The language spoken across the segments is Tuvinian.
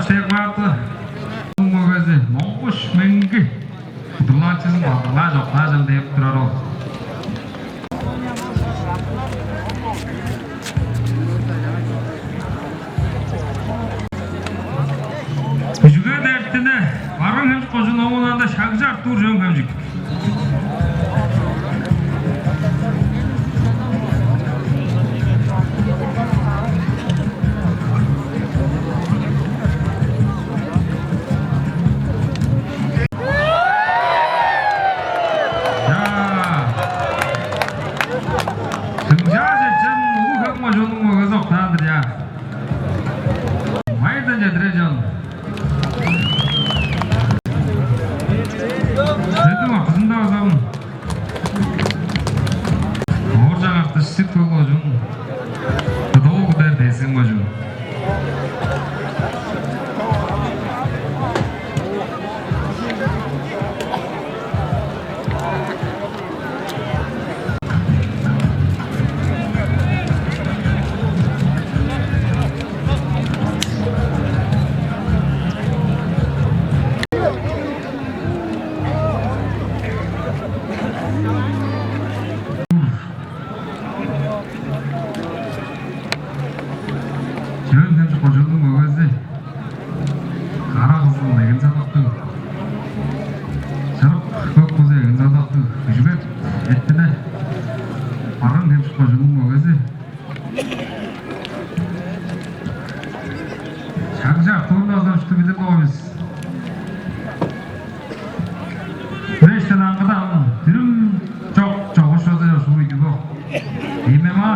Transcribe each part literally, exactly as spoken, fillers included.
Сегматы мөгези Монгуш Меңги удурланчызын база-ла чоктаажын деп турар ол. Күжүгет Эртине, Барыын-Хемчик кожуун, оон ында Шагжы Артур, Чөөн-Хемчик. Чаа. Чаа, чечен, Улуг-Хем кожууннуң мөгези октаан-дыр, чаа. Байырдан чедирер, чон. Сөдүң акызында базам. Ооржак Артыш, Сүт-Хөл кожуун. Кыдыыл Кудер, Тес-Хем кожуун. Чөөн-Хемчик кожууннуң мөгези. Кара-кызыл эгин садактыг, чырык көк-буз эгин садактыг Күжүгет Эртине, Барыын-Хемчик кожууннуң мөгези. Шагжы Артурну база үштү билир боор бис. Хүрештен аңгыда ам дүрүм чок, чогуш база чок, шуут ийди бо. Эми ма.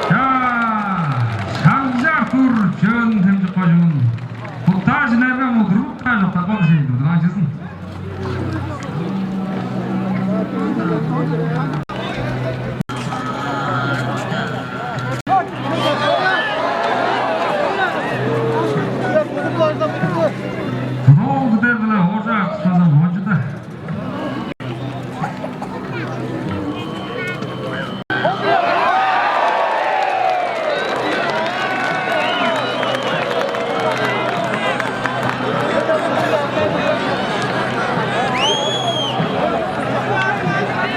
Чаа, Шагжы Артур, Чөөн-Хемчик кожуун. Куттаажын, эргем удуруп-даа чоктапкан сен, удураанчызын. Кыдыыл Кудер-биле Ооржак Артыш база моончуда.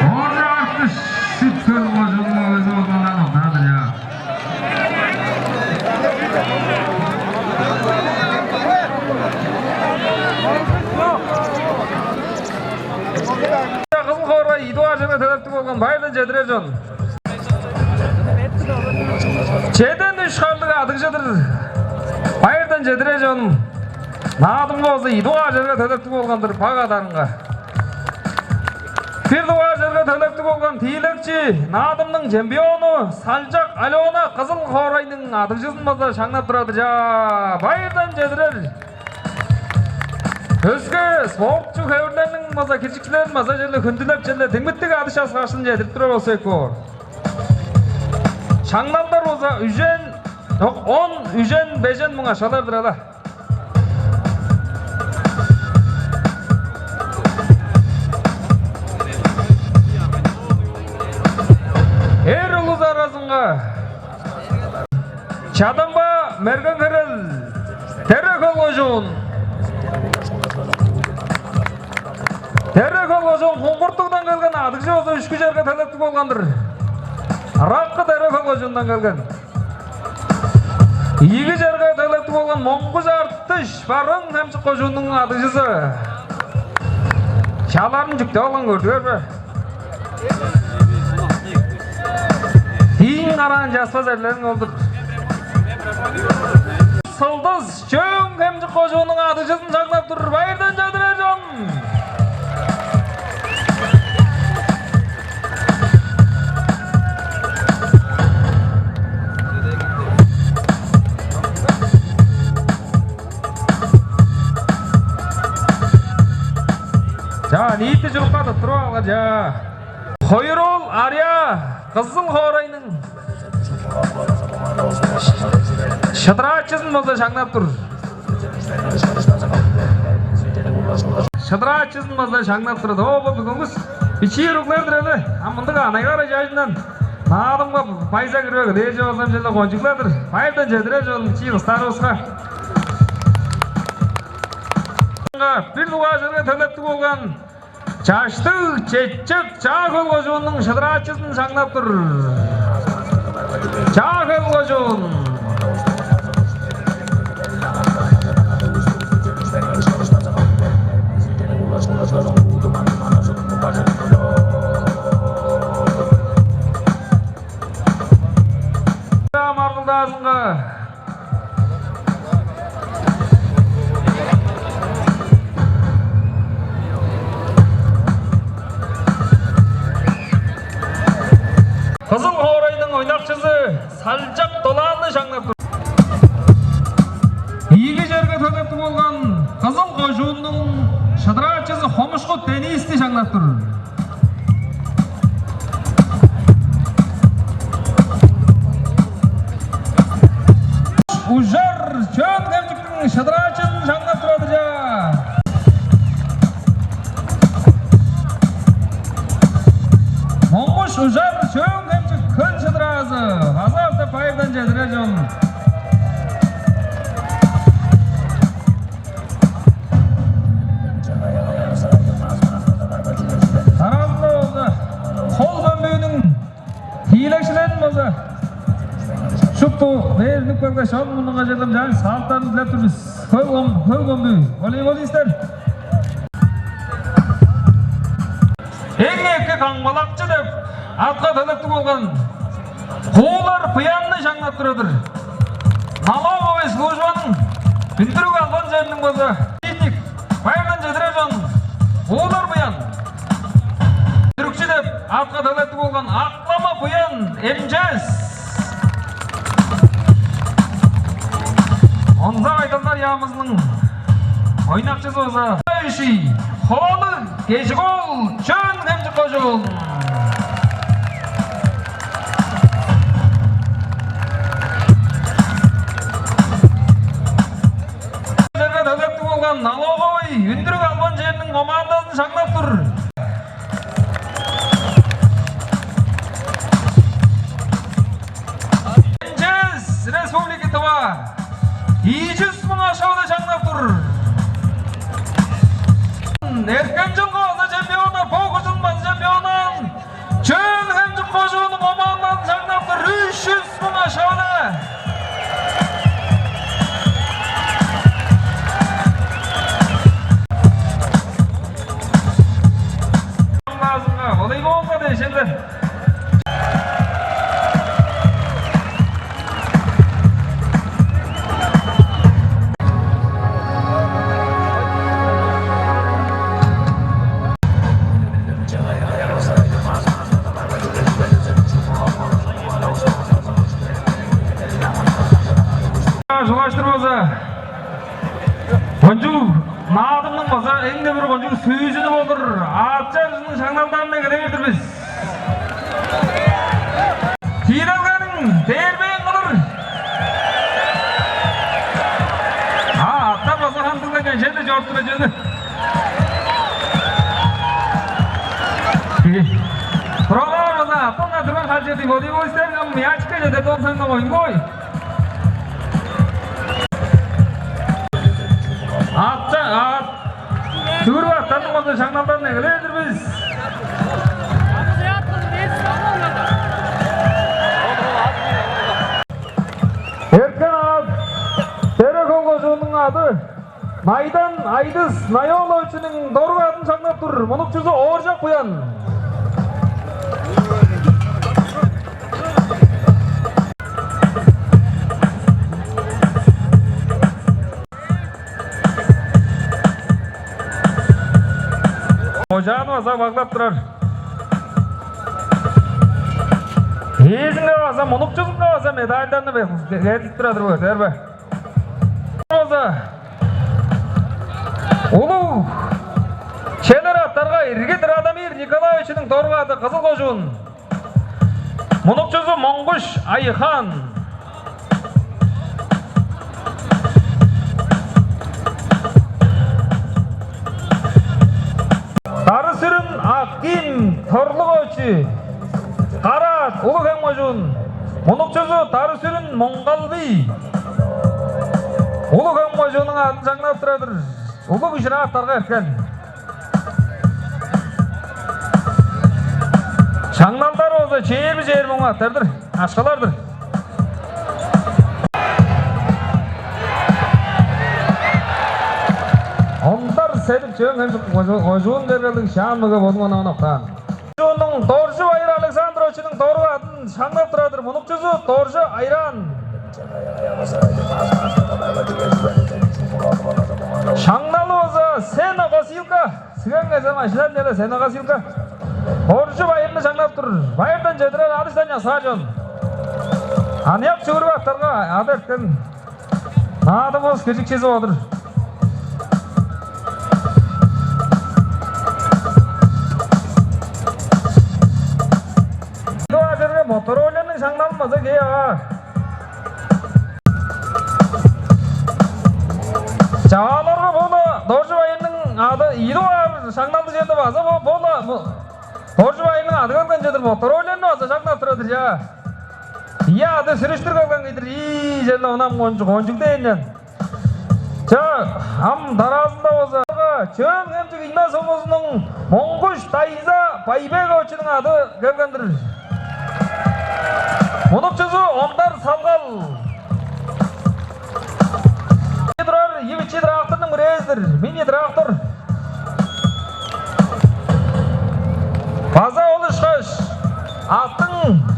Ооржак Артыш, Сүт-Хөл кожууннуң мөгези болгандан октаан-дыр, чаа. Кызыл хоорай ийи дугаар черге төлептиг болган, байырдан чедирер, чон. Чеден үш харлыг адыгжы-дыр. Байырдан чедирер, чон. Наадымга болза ийи дугаар черге төлептиг болган-дыр, баг адарынга. Бир дугаар черге төлептиг болган тиилекчи, Наадымның чемпиону Салчак Алена, Кызыл хоорайның адыгжызын база шаңнап турар-дыр, чаа. Байырдан чедирер. Өске спортчу хевирлерниң база киржикчилерин база черле хүндүлеп, черле диңмиттиг адыш часкаашкынын чедирип турар болза эки боор. Шаңналдар болза үжен, чок, он, үжен, бежен муң акшалар-дыр ала. Эр улус аразынга Чадамба Мерген-Херел, Тере-Хөл кожуун. Тере-Хөл кожуун Куңгуртугдан келген адыгжы болза үшкү черге төлептиг болган-дыр. Ыраккы Тере-Хөл кожуундан келген. Ийиги черге төлептиг болган Монгуш Артыш, Барыын-Хемчик кожууннуң адыгжызы. Чаларын чүктеп алган, көрдүңер бе? Ийин караан часпас эрлериң ол-дур. Сылдыс, Чөөн-Хемчик кожууннуң адыгжызын шаңнап тур. Байырдан чедирер, чон! Туруп алган, чаа. Хоюр-оол Арьяа, Кызыл хоорайның шыдыраачызын болза шаңнап тур. Шыдыраачызын болза шаңнап турар. О, бо бүгүнгүс бичии уруглар-дыр эле. А мындыг анайгар ажаажындан Наадымга байза кирбек дээш болза, ам черле кончуглар-дыр. Байырдан чедирер чон бичии кыстарывыска. Бир дугаар черге төлептиг болган Чаштыг Чечек Чаа-Хөл кожууннуң шыдыраачызын шаңнап тур. Чаа-Хөл кожуун. Маргылдаазынга Кызыл хоорайның ойнакчызы Салчак Долаанны шаңнап тур. Ийиги черге төлептиг болган Кызыл кожууннуң шыдыраачызы Хомушку Денисти шаңнап тур. Ужар Чөөн-Хемчиктиң шыдыраачызын шаңнап турар-дыр, чаа. Моңгуш Ужар, Чөөн-Хемчик, Хөл шыдыраазы, база-ла байырдан чедирер чон. Таразында болза, Хол Бөмбүүнүң тиилекчилерин болза шупту бээр үнүп келгеш, оң мурнунга чедип, чаа, салыптарын дилеп тур бис. Хөл Бөм-, Хөл Бөмбүү, волейболисттер. Эң эки камгалакчы деп атка төлептиг болган Куулар Буянны шаңнап турар-дыр. Налоговый службаның үндүрүг албан чериниң база Байырдан чедирер чон Куулар Буян. Түрүкчү деп атка төлептиг болган Аклама Буян, МЧС. Онза Айдалдар яамызының ойнакчызы база Ховалыг Кежик-оол, Чөөн-Хемчик кожуун. Черге төлептиг болган Налоговый үндүрүг албан чериниң командазын шаңнап тур. МЧС Республики Тыва ийи чүс муң акша-биле шаңнап тур. Эрткен чылгы база чемпиону, бо кырдың база чемпиону Чөөн-Хемчик кожууннуң командазын шаңнап тур, үш чүс муң акша-биле. Волейболга дээш, эндер. Чугаштыр болза, кончуг Наадымның база эң-не бир кончуг сүүзүнү болур аът чарыжының шаңналдарын эгелээр-дир бис. Тиилелгениң дээрбээн кылыр. А, аъттар база хандыгланчан черле чоруп турар чүве. Туруңар база, аъттан кадырган хал чедип, волейболистер ам мячикке чеде долзаңна, оюн бой. Аътча, аът. Дүгүрүп аъттарның болза шаңналдарын эгелээр-дир бис. Эрткен аът, Тере-Хөл кожууннуң аъды Найдан Айдыс Найоловичиниң доруг аъдын шаңнап тур, мунукчузу Ооржак Буян. Кожааны база баглап турар. Ээзинге база, мунукчузунга база медальдарын бе-, берип турар-дыр бе, дээр бе? База улуг челер аъттарга ирги-дыр адам. Николаевичиниң доруг ады, Кызыл кожуун. Мунукчузу Моңгуш Айхан. Дары-Сүрүн Аким, Торлук очу, Караат, Улуг-Хем кожуун. Мунукчузу Дары-Сүрүн Моңгалбый. Улуг-Хем кожууннуң адын шаңнап турар-дыр. Улуг ужур аттарга эрткен. Шаңналдар болза чээрби-чээрби муң аттар-дыр, акшалар-дыр. Ондар Седип, Чөөн-Хемчик кожу-, кожуун, бергелиг, Шаан мөге бодуң онаан октаан. Кожууннуң Доржу Байыр Александровичиниң доруг адын шаңнап турар-дыр. Мунукчузу Доржу Айраан. Шаңналы болза сено-косилка. Сиген эзе машинадан чеде сено-косилка. Доржу Байырны шаңнап тур. Байырдан чедирер, адыштан часкаар чон. Аныяк чүгүрүк аттарга ады эрткен Наадымывыс киржикчизи болур. Бо ажырга Мотороллерниң шаңналын база кээп аар. Чавааларга бо-ла Доржу Байырның ады ийи дугаар шаңналды чеде база бо-, бо-ла бо-, Доржу Байырның ады келген чыдыр, Мотороллерни база шаңнап турар-дыр, чаа. Ийи ады сүрүштүр келген кижи-дир, ийи черле онам кончуг, кончуг дээннен. Чаа, ам дараазында болза Чөөн-Хемчик Ийме сумузунуң Моңгуш Дайза Байбековичиниң ады келген-дир. Мунукчузу Ондар Салгал. Турар, ийи бичии тракторнуң бирээзи-дир, мини-трактор. База ол ышкаш аттың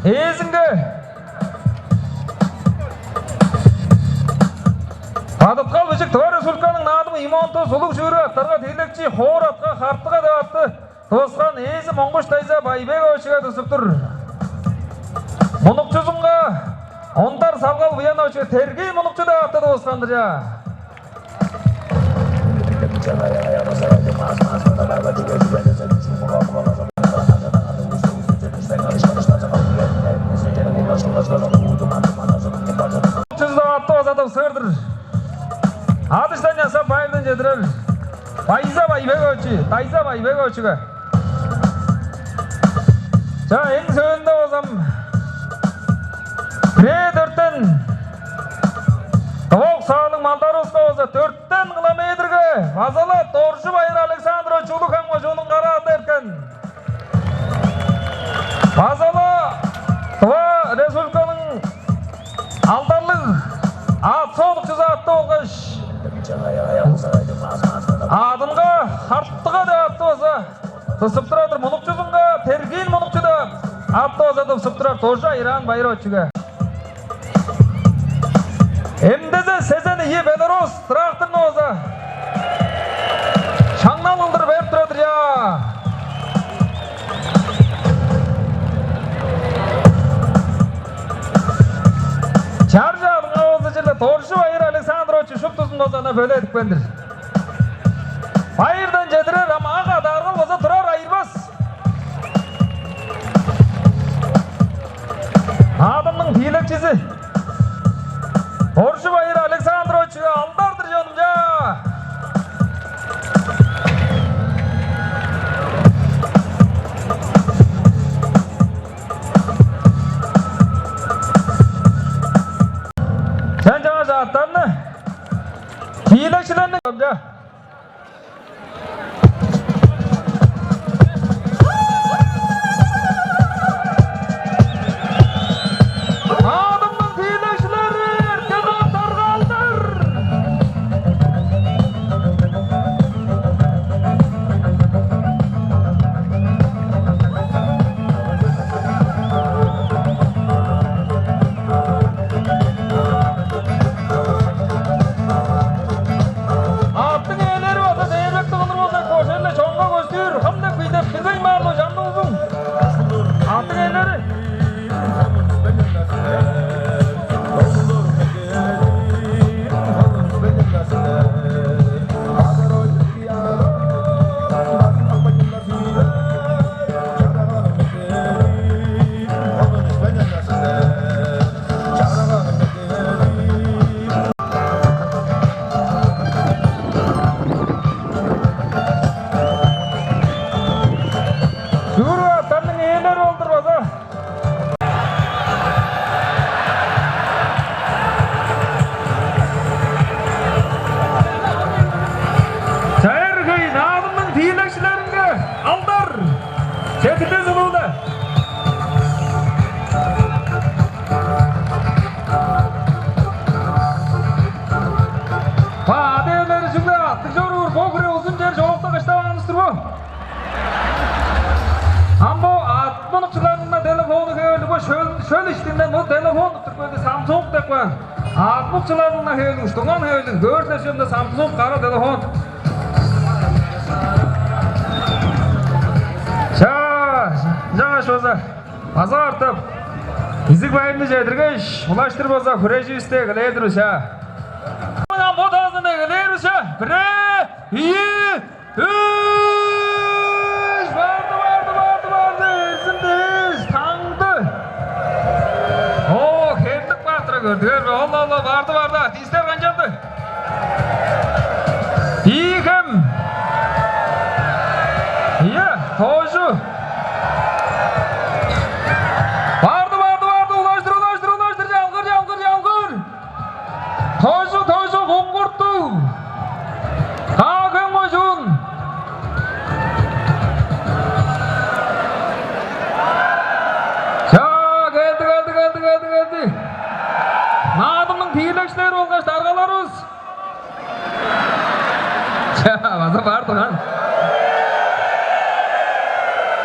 ээзинге бадыткал бижик Тыва Республиканың Наадымы ийи муң он тос улуг чүгүрүк аттарга тиилекчи, хоор атка Хартыга деп атты тывыскан ээзи Моңгуш Дайза Байбековичиге тывызып тур. Мунукчузунга Ондар Салгал Буяновичиге Тергиин Мунукчу деп атты тывыскан-дыр, чаа. Чүзү аты база тывызыр-дыр. Адыштан часкап, Байырдан чедирер Байза Байбекович, Дайза Байбековичиге. Чаа, эң сөөлүнде болза бирээ дөртен, Тывавык саалыг малдарывыска болза дөртен километрге база-ла Доржу Байыр Александрович, Улуг-Хем кожууннуң, караатты эрткен. База-ла Тыва Республиканың алдарлыг аът соодукчузу атты болгаш адынга Хартыга деп атты база тывызып турар-дыр. Мунукчузунга Тергиин Мунукчу деп атты база тывызып турар Доржу Айраан Байыровичиге. МТЗ сезен ийи «Беларусь» тракторну база шаңнал кылдыр берип турар-дыр, чаа. Чаржы адынга болза черле Доржу Байыр Александрович шуптузун база ынаар бөледипкен-дир. Байырдан чедирер, ам ак адааргал база турар, айырбас. Наадымның тиилекчизи Доржу Байыр Александровичиге алдар-дыр, чонум, чаа. Чаа, чаа, аъттарны, тиилекчилерни, чаа. Наадымның Шөл, шөл иштинде бо телефон туттуруп келди, Samsung деп каан. Азбукчуларның хевелиг, уштунган хевелиг, көөр силер чүве-дир, Samsung кара телефон. Чаа, чаа, чаа, база, база катап изиг байырны чедиргеш, улаштыр база хүреживисти эгелээр-дир бис, чаа. Мынам бо таазын эгелээр бис, чаа. Бирээ, ийи, үш! Барды, барды, барды, барды! Эрзин дээш, Таңды! О, херлик баатыры көрдүңер бе? Ол, ол, ол, барды, барды! Артистер канчалды? Бии-Хем! Ийе, Тожу! Барды, барды, барды! Улаштыр, улаштыр, улаштыр! Чалгыр, чалгыр, чалгыр! Тожу, Тожу, Куңгуртуг! Каа-Хем кожуун! Чаа, келди, келди, келди, келди, келди! Наадымның тиилекчилери болгаш даргаларывыс! Чаа, база бар турган.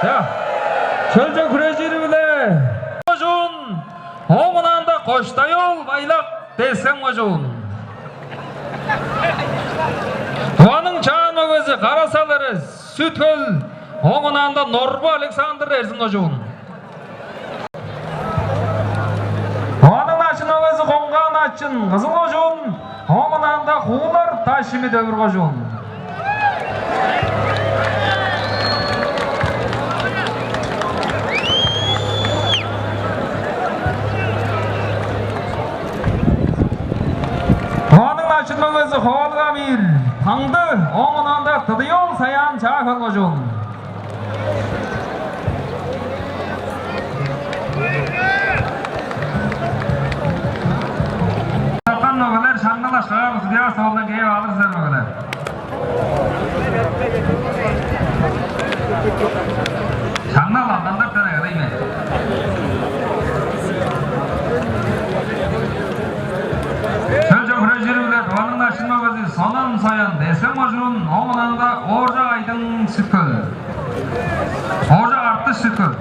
Чаа, шөлче хүрежири-биле! Кожуун! Ооң ынаанда Коштай-оол Байлак, Тес-Хем кожуун. Тываның Чаан мөгези Кара-Сал Эрес, Сүт-Хөл, ооң ынаанда Норбу Александр, Эрзин кожуун. Тываның Начын мөгези Коңгаан Начын, Кызыл кожуун, ооң ынаанда Куулар Даш-Чимит, Өвүр кожуун. Тываның Начын мөгези Ховалыг Амир, Таңды, ооң ынаанда Тыдый-оол Саян, Чаа-Хөл кожуун. Тапкан мөгелер, шаңнал акшаан, судья столундан кээп алыр силер, мөгелер. Шаңнал алгандар-даа эгелей бе. Шөлче хүрежири-биле Тываның Начын мөгези Сонам Соян, Тес-Хем кожуун, ооң ынаанда Ооржак Айдың, Сүт-Хөл. Ооржак Артыш, Сүт-Хөл.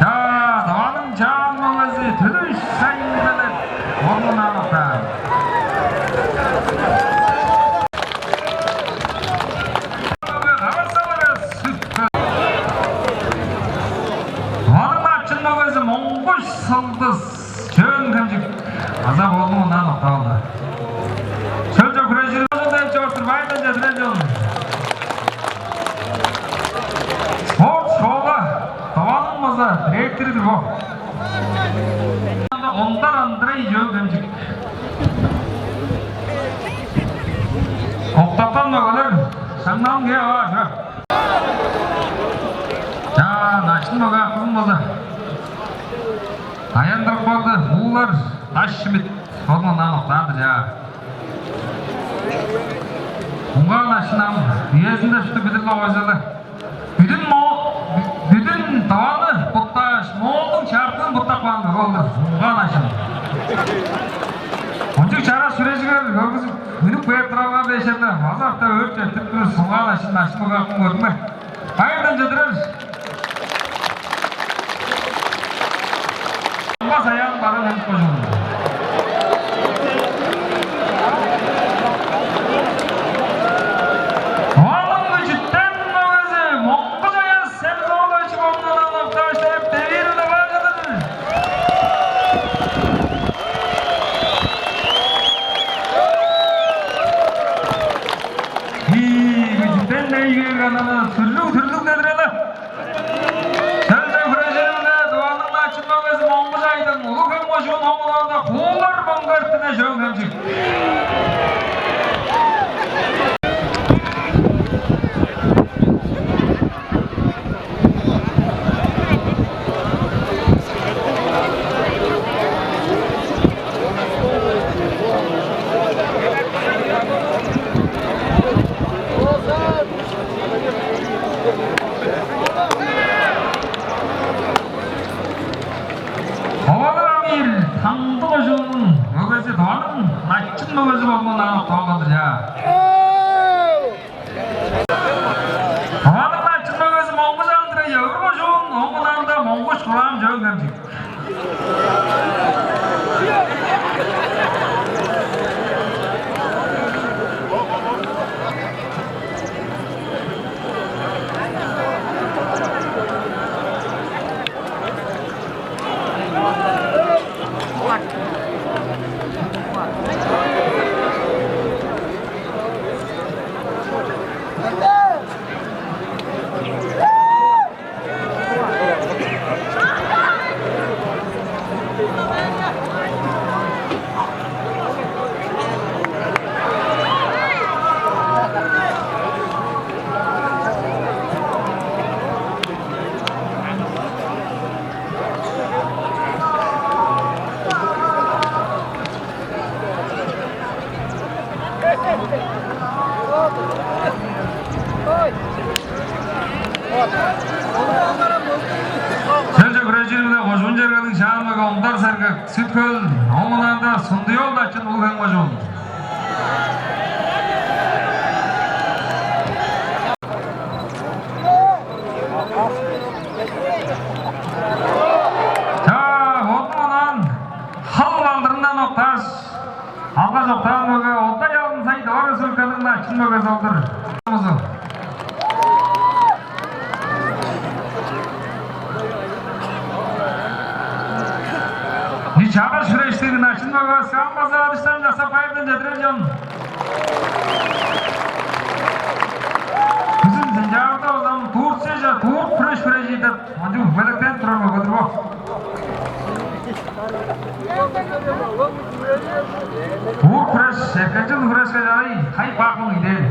Чаа, Тываның Чаан мөгези Түлүш Сайын-Белек, Орлун Аныктаан. Кара-Сал Эрес, Сүт-Хөл. Тываның Начын мөгези Монгуш Сылдыс, Чөөн-Хемчик, база болду, мындан октап алды. Шөлче хүрежири деп чоруптур, байдан чедирер чон. Спорт школа Тываның база директору-дур бо. Ондар Андрей, Чөөн-Хемчик. Октапкан мөгелер, шаңналын кээп аар, чүве. Чаа, Начын мөге акызын болза, аяндырып каан-дыр, Куулар Даш-Чимит, солун онаан октаан-дыр, чаа. Куңгаан Начын ам үезинде шупту билир-ле, ойзалы. Бүдүн мо-, бүдүн Тываны буттааш, моолдуң чартыын буттап каан мөге ол-дур, Куңгаан Начын. Кончуг чараш хүрежиглер көргүзүп, үнүп кээп турарыңар дээш-ле, база-ла өрт четтирип тур, Куңгаан Начын, Начын мөге акызын көрдүң бе? Байырдан чедирер. Ам база аян бараан, Хемчик кожуун. Тываның Күчүтен мөгези Монгуш Аяс Семен-оолович, ону онаан октааш, девиир-биле бажыдыр. Ийи, Күчүтен дей бээр, анаа түрлүг-түрлүг дедир але. Шөлче хүрежири-биле Тываның Начын мөгези Монгуш Айдың, Улуг-Хем кожуун, ооң ынаанда Куулар Моңгартына, Чөөн-Хемчик. Мөгези болган аан октаалган-дыр, чаа. Ооң-на Начын мөгези Монгуш Андрей, Өвүр кожуун, ооң ынаанда Монгуш Кураам, Чөөн-Хемчик. Шөлче хүрежири-биле кожуун чергелиг Чаан мөге Ондар Сергек, Сүт-Хөл, ооң ынаанда Сундуй-оол Начын, Улуг-Хем кожуун. Чаа, ону онаан хал балдырындан октааш, алгаш октаан мөге Ондай Алдын-Сай, Тыва Республиканың Начын мөгези ол-дур. Ии, чагыш хүрештиг Начын мөгевиске ам база адыштан часкап, байырдан чедирер чон. Күзүн сентябрьда болза ам Турцияже дурт хүреш хүрежир деп, ындыг белеткенип турар мөге-дир бо. Дурт хүреш, эрткен чыл хүрешке чарай, хай-бак муң идээр.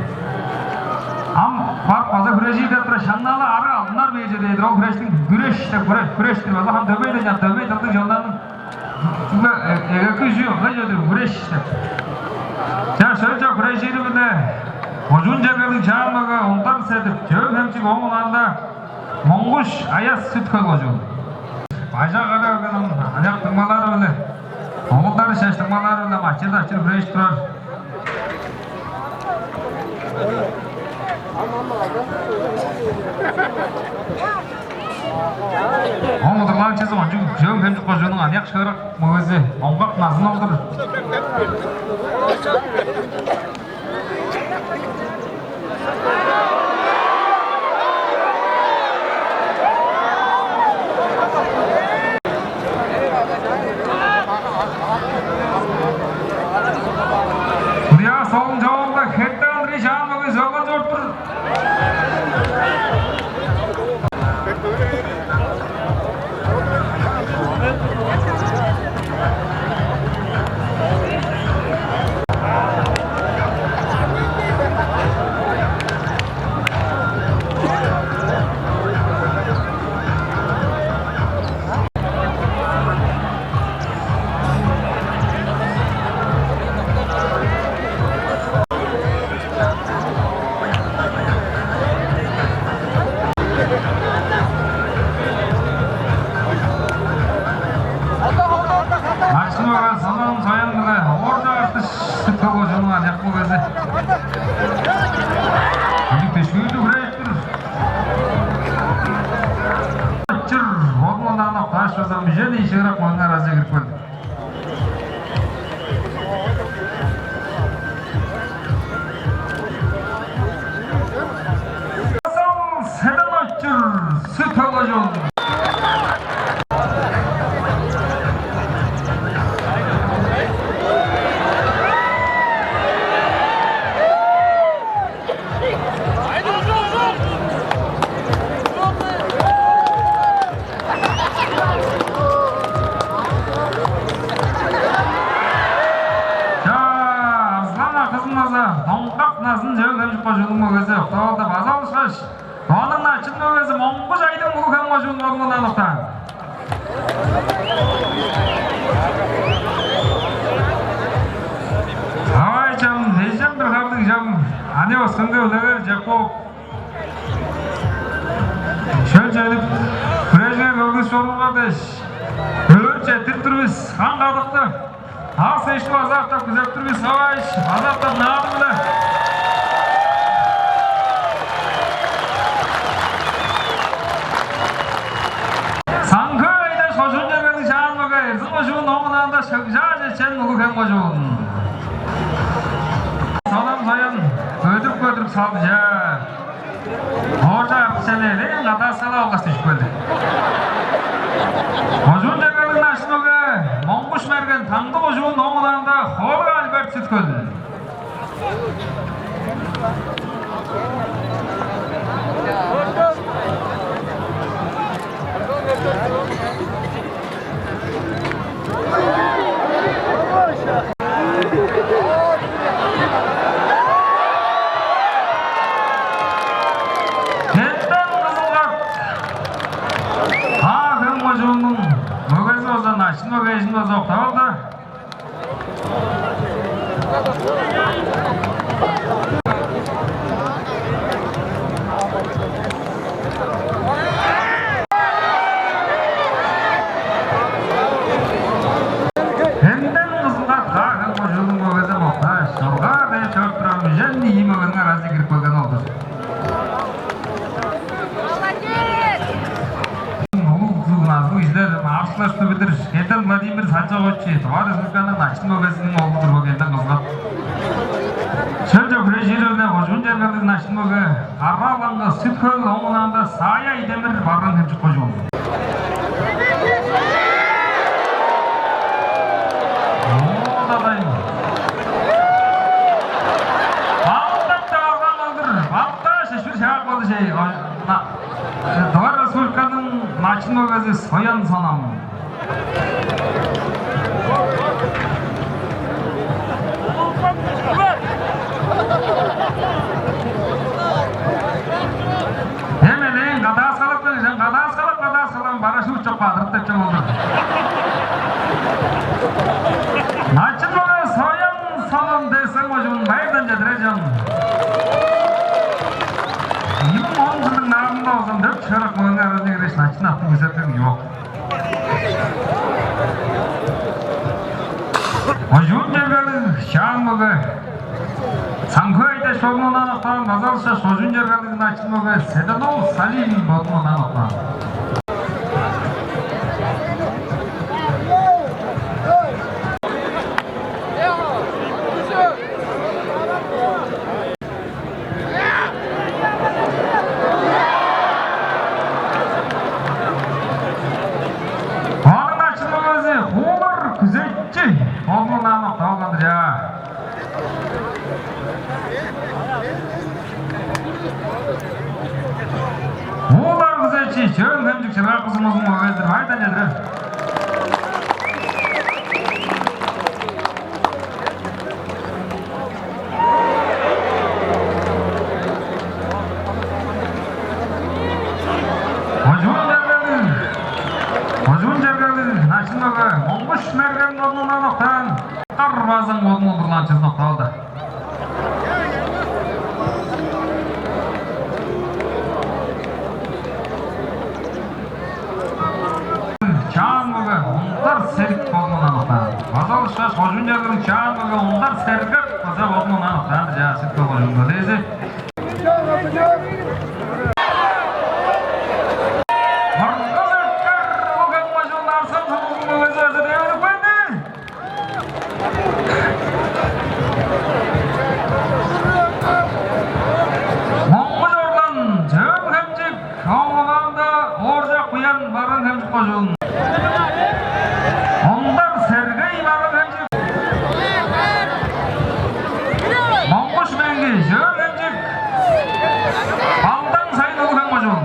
Ам барып база хүрежир деп тура, шаңнал-ла арыг алдыннар бээр чүве-дир ол хүрештиң, хүреш деп, хүре-, хүреш-тир база, ам дөмей-ле, ынчан дөмей дылдыг чоннарның чүгле, э, эгеки үжү ылай чүве-дир, хүреш деп. Чаа, шөлче хүрежири-биле кожуун чергелиг Чаан мөге Ондар Седип, Чөөн-Хемчик, ооң ынаанда Монгуш Аяс, Сүт-Хөл кожуун. Бажа кара берген аныяк дуңмалары-биле, оолдары шеш дуңмалары-биле ачыр-дачыр хүрежип турар. Ооң удурланыкчызы кончуг Чөөн-Хемчик кожууннуң аныяк шыырак мөгези, оңгак назын ол-дур. Судья солун чоогунда Херте Андрей, Чаан мөгези, алган чоруп тур. Начын мөге Санаан Соян-биле Ооржак Артыш, Сүт-Хөл кожууннуң аныяк мөгези. Ындыг дүшкүүрлүг хүрежип тур. Чыр, ону-на октааш, база үжен ийи шыырак мөгениң аразынче кирип келди. Седен-Очур, Сүт-Хөл кожуун. Чаа, арзылаң акызын база, доңгак назын Чөөн-Хемчик кожууннуң мөгези октап алды. База алышкаш, Тываның Начын мөгези Монгуш Айдың, Улуг-Хем кожуун, мурнундан октаан. Давай, чам, эжем бир харлыг, чам, ане осканга үлегер чек бооп. Шөл чедип, хүрежиңер көргүс чорууңар дээш, өөрүп четтирип тур бис, каң-кадыкты. Аас эшти база артап күзеп тур бис, давай, база артап наадым-биле. Саңгы айда шожуун чергелиг чаан мөге Эрзин кожуун, ооң ынаанда Шыгжаа чечен Улуг-Хем кожуун. Сонам соян көдүрүп-көдүрүп салды, чаа. Ооржак Арыкчаны элээн кадааскалап алгаш дүжүп келди. Кожуун чергелиг начын мөге Моңгуш Мерген, Таңды кожуун, ооң ынаанда Хоорай Альберт Сүт-Хөл. Хемден Кызыл-Кат. Хаа-Хем кожууннуң мөгези болза, начын мөгейжин болза октап алды. Хемден Кызыл-Кат, Хаа-Хем кожууннуң мөгези октааш, чоргаар дээш чоруп турар үжен ийи мөгениң аразынче кирип келген ол-дур. Улуг назылыг кижилер, маршалашты билир Хемден Владимир Санчогович, Тыва Республиканың начын мөгезиниң оглу-дур бо Хемден Кызыл-Кат. Шөлче хүрежири-биле кожуун чергелиг начын мөге Кара-Алаңгы Сүт-Хөл, ооң ынаанда Саая Айдемир, Барыын-Хемчик кожуун. Оодадай. Балдап чорган кылдыр, балдаш эшпир шаап калды чей. Тыва Республиканың начын мөгези Соян Сонам. Эмелээн кадааскалап келген, кадааскалап, кадааскалап, парашют чок, бадырып деп чок болду. Начын мөге Соян Сонам дээсең, бо чугун байырдан чедирер чон. Ийи муң он чылдың наадымында болза, дөрт шыырак мөгениң аразынче киргеш, начын аттың күзеткен чок. Кожуун чергелиг чаан мөге Саңгы Айдаш бодунуң ынаан октаан, база ышкаш кожуун чергелиг начын мөге Седенов Салим бодунуң ынаан октаан. Ооң начын мөгези Куулар Күзечи бодунуң ынаан октап алган-дыр, чаа. Куулар Күзечи, Чөөн-Хемчик, Чыргак-Кызыл мурнунуң мөгези-дир, байырдан чедирер. Кожуун чергелиг, кожуун чергелиг начын мөге Моңгуш Мерген бодунуң ынаан октаан, Кар Базаң бодунуң удурланыкчызын октап алды. Чаан мөге Ондар Серик бодунуң ынаан октаан. База ышкаш кожуун чергелиг чаан мөге Ондар Сергек база бодунуң ынаан октаан-дыр, чаа, Сүт-Хөл кожууннуң төлээзи. Кыргыз-Өскер, Улуг-Хем кожуун, Арзан сумузунуң мөгези база девирип келди. Моңгуш Орлан, Чөөн-Хемчик, ооң ынаанда Ооржак Буян, Барыын-Хемчик кожуун. Ондар Сергей, Барыын-Хемчик. Моңгуш Меңги, Чөөн-Хемчик. Балдан Сайын, Улуг-Хем кожуун.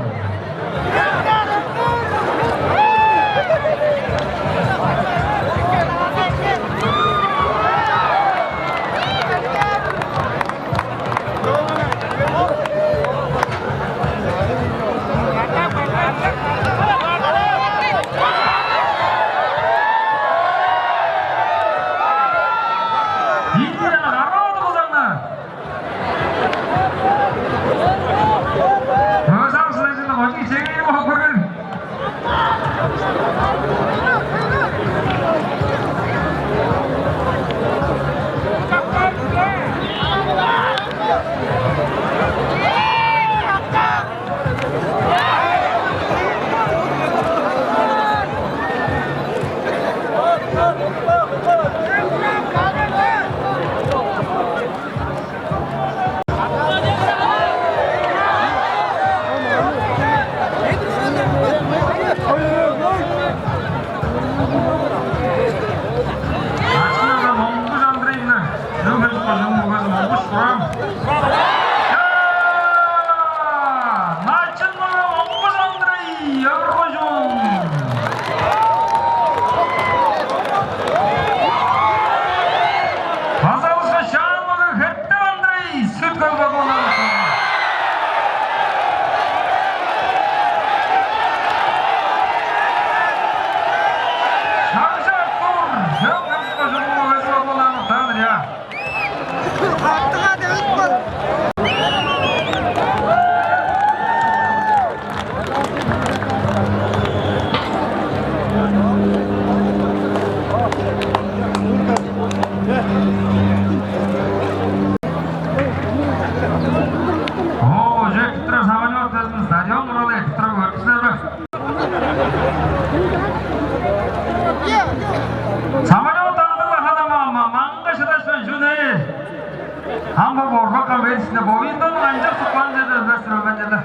Ам бо борбак конференцияда бовидон канчап суккан черде өлбес-тир, өлген черде.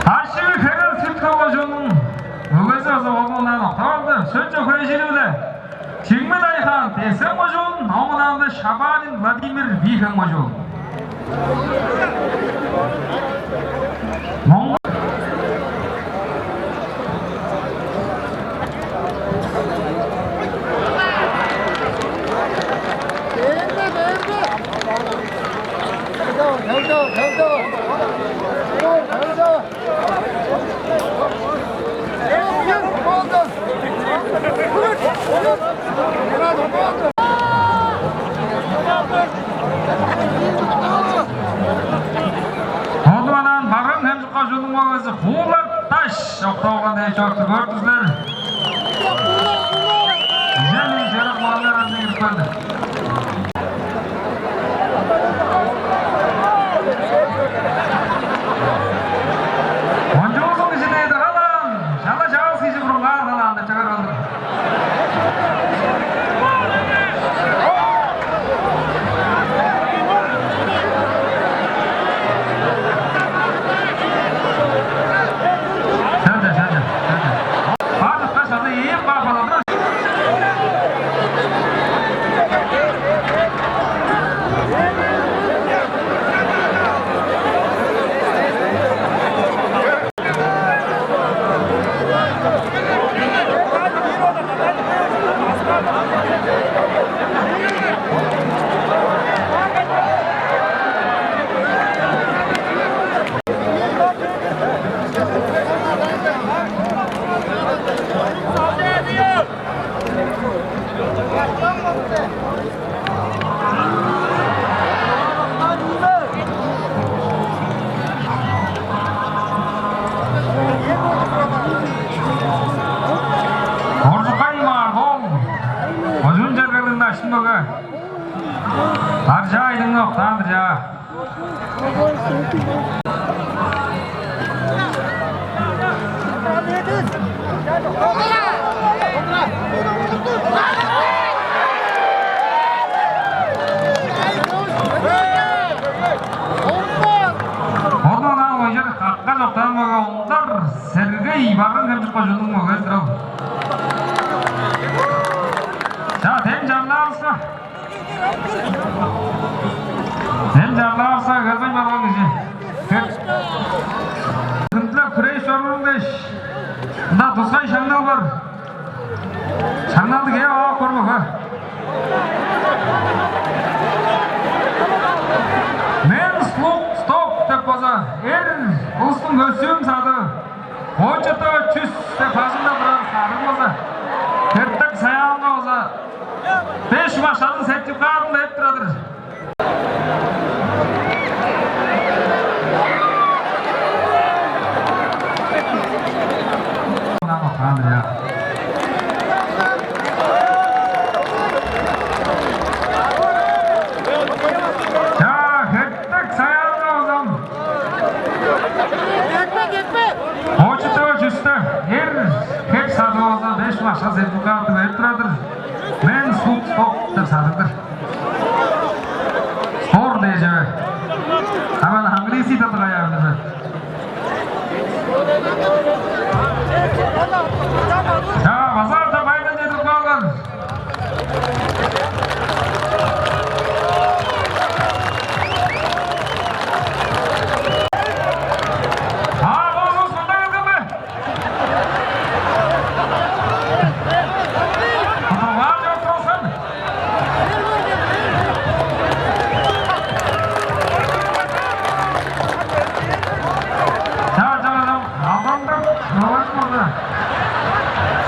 Дашчы-Хөл Херел Сүт-Хөл кожууннуң мөгези база оглундан октап алды. Сөс чөкейжири-биле Чимит Айхан, Тес-Хем кожуун, оон аңаа Шабалин Владимир, Бии-Хем кожуун. Моңгу- Ону анаа Барыын-Хемчик кожууннуң мөгези Куулар Даш октап алган дээш чоруп тур, көрүп тур силер. Ижен-ижен чырык маңнар аңаа кирип келди. Кончуузун кижи дээди халаан, шала чавыс кижи бурунгаар халаан деп чыгар болду. Сен-даа, сен-даа, сен-даа. Бажыкка шаны ийип каап алады. Оржукай Маргол, Ожун Чергелиң, Дашчы-Хөл мөге. Даржаа Айдың октаан-дыр, чаа. Ону ынаа ойжар какка чоктаан мөге Ондар Сергей, Барыын-Хемчик кожууннуң мөгези-дир ол. Чаа, дем чарлаарывыска. Дем чарлаарывыска, келбейн барган кижи. Кеп. Хүндүлеп хүреш чоруур дээш, мында тускай шаңнал бар. Шаңналды кээп ап көрүңер, хө. Мен слуг стоп деп база эр улустуң көстүүм садыы. Очетова чүс деп бажыңда турар садыг болза, Хертек Саяанга болза беш машазын сертификатын берип турар-дыр. Чаа, Хертек Саяанга болза. Очетова чүс деп эр хеп садып алза, беш маша сертификаты берип турар-дыр. Мен слуг стоп деп садыг-дыр. Спор дээш эве. А мен английский-даа дыгай аарымчы. Чаа, база-ла байдан чедирип каалыңар. Аа, болзун, сонда келген бе? Кутуңар чок болзун. Чаа, чаа, чаа. Алдандыр, мөгеш болду.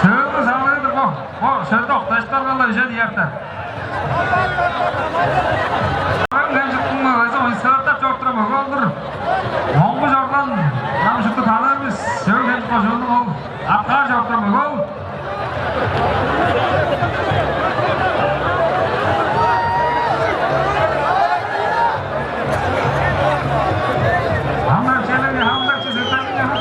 Сөөлү салыыр-дыр бо. Бо сөөлдү октажыптарга-ла үжен ийи апта. Ам Хемчиктиң мөгези ойсааттап чоруп турар мөге ол-дур. Моңгу чорган, ам шупту таныыр бис. Сөөлү Хемчик кожууннуң ол. Аткаар чоруп турар мөге ол. Ам-даа челеги хамдакчы сыктанып.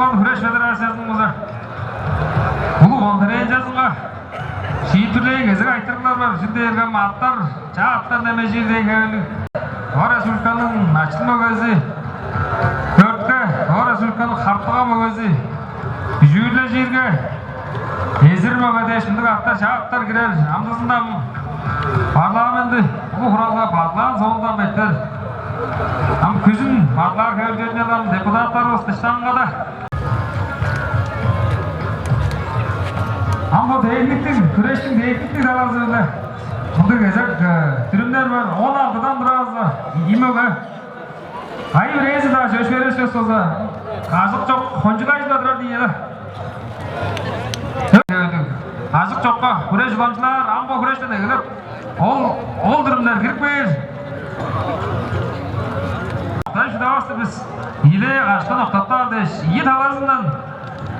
Хүреш федерациязының база улуг конференциязынга шиитпирлээн кезек айтырыглар бар. Чүл дээрге ам аттар, чаа аттар немежир дээн хевирлиг. Тыва Республиканың Начын мөгези, дөртке, Тыва Республиканың Хартыга мөгези, үжүүрлежирге, Эзир мөге дээш мындыг аттар, чаа аттар кирер. Амдызында ам парламентти, улуг хуралга бадылаан соонда ам эртер. Ам күзүн бадылаар хевирлиг чүве-дир, депутаттарывыс дыштанга-даа. Ам бо техниктиг, хүрештиң техниктиг талазы-биле мындыг кезек, э, дүрүмнер бар. Он алтыдан туразы ийи мөге. Кайы бирээзи-даа чөпшээрел эвес болза, кажык чок, хончугай-ла турар дийин. Кажык чокка хүреш уламчылаар, ам бо хүрештен эгелеп, ол, ол дүрүмнер кирип кээр. Октааш шыдавас-тыр бис. Ийилээ кажыктан октаптаар дээш, ийи талазындан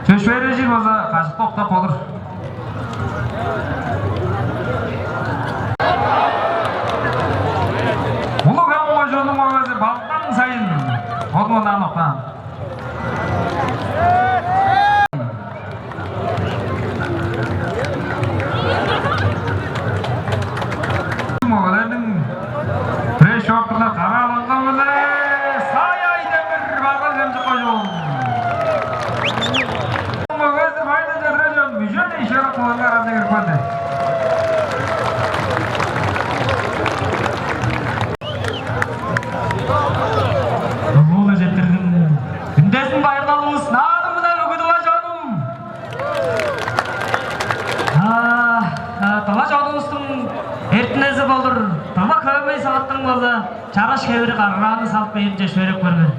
чөпшээрежир болза, кажыкты октап болур. Улуг-Хем кожууннуң мөгези Балдан Сайын бодундан октаан. Мөгелерниң пресс-шорттурлар карааланган-биле Сая Айдемир, Барыын-Хемчик кожуун. Мөгези Байдын Чедирежон, мүжен ишерек кылыынга аразы кирип келди. Улуу-биле четтирдим. Үндезин байырлалывыс наадымында бүгүдүп ажаным. А, а, тыва чонувустуң эртинези болур. Тыва хөөмей сагыттың болза, чараш хевири каргырааны салып бээринче шөөреп көрүңер.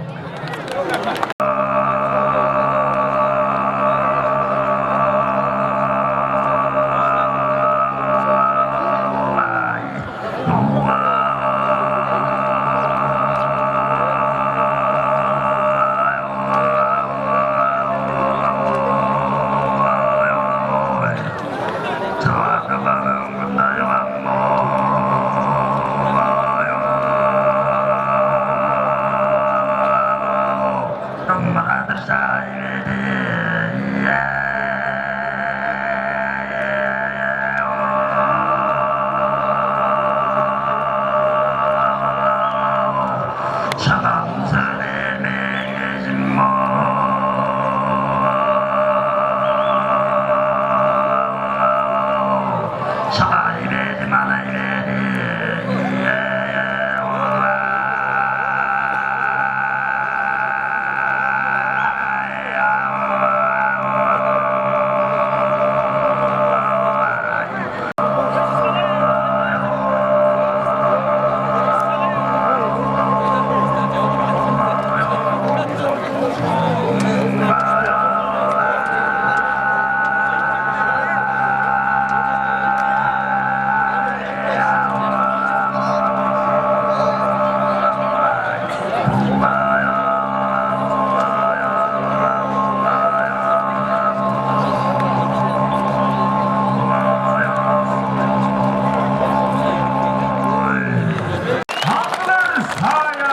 Аңгылар саая,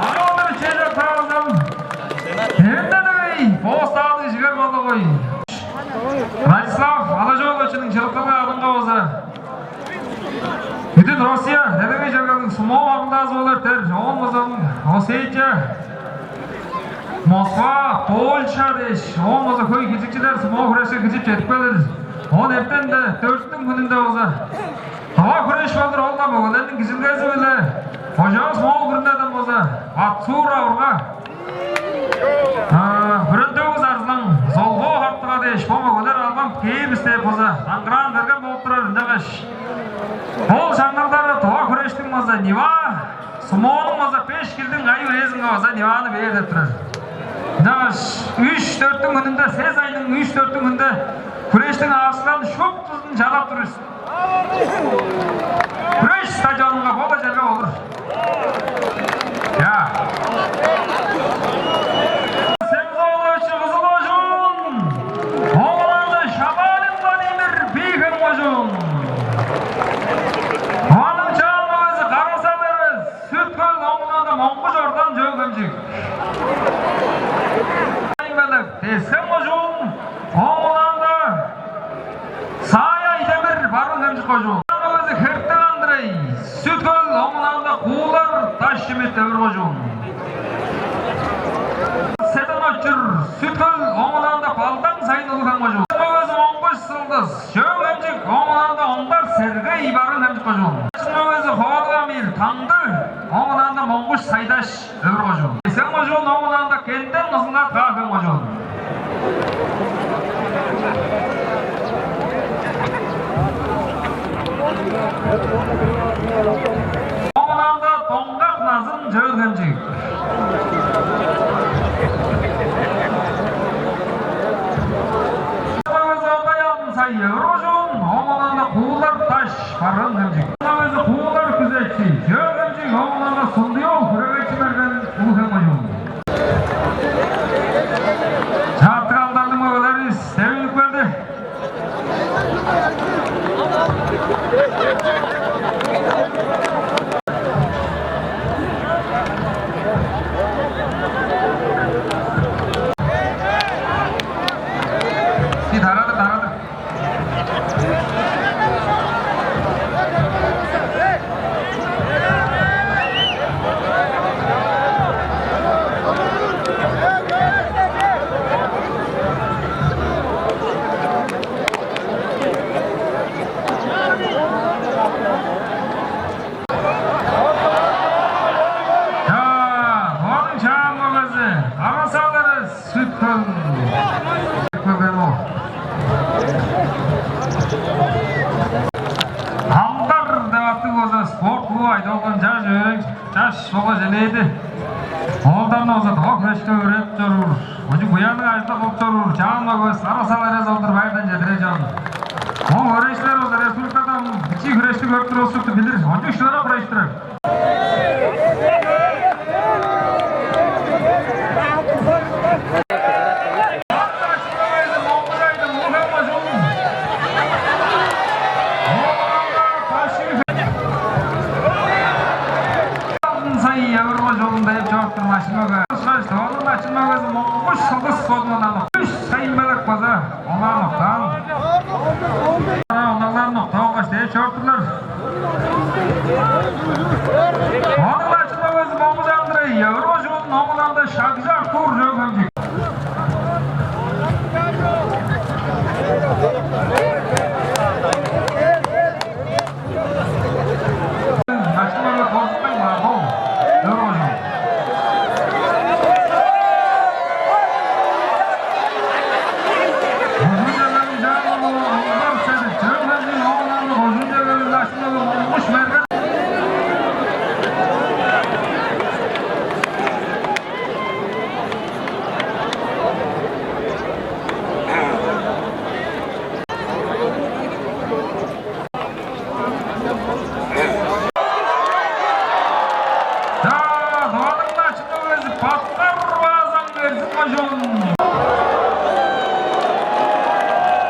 маңаа-биле чедип каалзам, эвенден эгей, бостаалыг чигер болгай. Владислав Алажооловичиниң чырыткылыг адынга база бүдүн Россия делегей чергелиг сумо маргылдаазы болур дээр, оон база Осетия, Москва, Польша дээш, оон база хөй киржикчилер сумо хүрешке киржип чедип келир. Оон эртен-даа дөрттүң хүнүнде база тыва хүреш болур, ол-даа мөгелерниң киржилгези-биле кожавыс Моол күрүнеден база Батсуур авырга, а, Бүрүндүг Арзылаң, Золбоо Хартыга дээш, бо мөгелер албан кээр бис деп база даңгыраан берген болуп турар. Ынчангаш ол шаңналдары тыва хүрештиң база Нива, сумонуң база беш килдиң кайы бирээзинге база Ниваны бээр деп турар. Ынчангаш үш-дөрттүң хүнүнде, сес айның үш-дөрттүң хүнүнде хүрештиң аарыкчыларын шуптузун чалап тур бис. Хүреш стадионунга бо-ла черге болур. Я. Семзолович, Кызыл кожуун. Оңурааны Шабалин Владимир, Бии-Хем кожуун. Тываның Чаан мөгези Кара-Сал Эрес, Сүт-Хөл, оңурааны Моңгуш Ордан, Чөөн-Хемчик. Айманов. Тес-Хем кожуун, ооң улаанда Саая Айдемир, Барыын-Хемчик кожуун. Ооң улаанда Хертек Андрей, Сүт-Хөл, ооң улаанда Куулар Даш-Чимит, Өвүр кожуун. Седен Очур, Сүт-Хөл, ооң улаанда Балдан Сайын, Улуг-Хем кожуун. Мөгези Монгуш Сылдыс, Чөөн-Хемчик, ооң улаанда Ондар Сергей, Барыын-Хемчик кожуун. Мөгези Хоолуг Амир, Таңды, ооң улаанда Монгуш Сайдаш, Өвүр кожуун. Тес-Хем кожуун, ооң улаанда Кенден Кызыл-Ат, Каа-Хем кожуун. Ооң улаанда Доңгак Назын, Чөөн-Хемчик. Мөгези Огай Алдын Сай, Өвүр кожуун, ооң улаанда Куулар Даш, Барыын-Хемчик. Мөгези Куулар Күзечи, Чөөн-Хемчик, ооң улаанда Сундуй-оол Хүревечи Мерген, Улуг-Хем кожуун. Чаартык алдарлыг мөгелеривис девип үнүп келди. Сий, тарадыр, тарадыр. Чаа, Тываның чаан мөгези, Кара-Сал Эрес, Сүт-Хөл. Сүт-Хөлден ол. Амдар деп аттыг болза, спорт клубу айдып алган чаш өөрең, чаш болгаш элээди. Оолдарны болза тыва хүрешке өөредип чоруур. Кончуг буянныг ажылды кылып чоруур чаан мөгевис Кара-Сал Эрес ол-дур, байырдан чедирер, чон. Ол өөреникчилер болза республикада бичии хүрешти көрүп турар улус-тур, билир. Кончуг шыырак хүреш-тир. Алдын Сай, Өвүр кожуундан деп чоруп турар Начын мөге. Ышкаш, Тываның Начын мөгези Монгуш Сылдыс бодундан ап. Үш Сайын-Белек база онаан октаан. Онагларын октап алгаш, дээш чоруп турлар. Ону Начын мөгези Монгуш Андрей, Өвүр кожуун, ооң улаанда Шагжы Артур, Чөөн-Хемчик. Начын мөге Корзукай Маргол, Өвүр кожуун. Кожуун чергелиг Чаан-оол Ондар Седик, Чөөн-Хемчик, ооң улаанда кожуун чергелиг Начын мөге Монгуш Мерген. Чаа, Тываның Начын мөгези Баткар Базаң, Эрзин кожуун.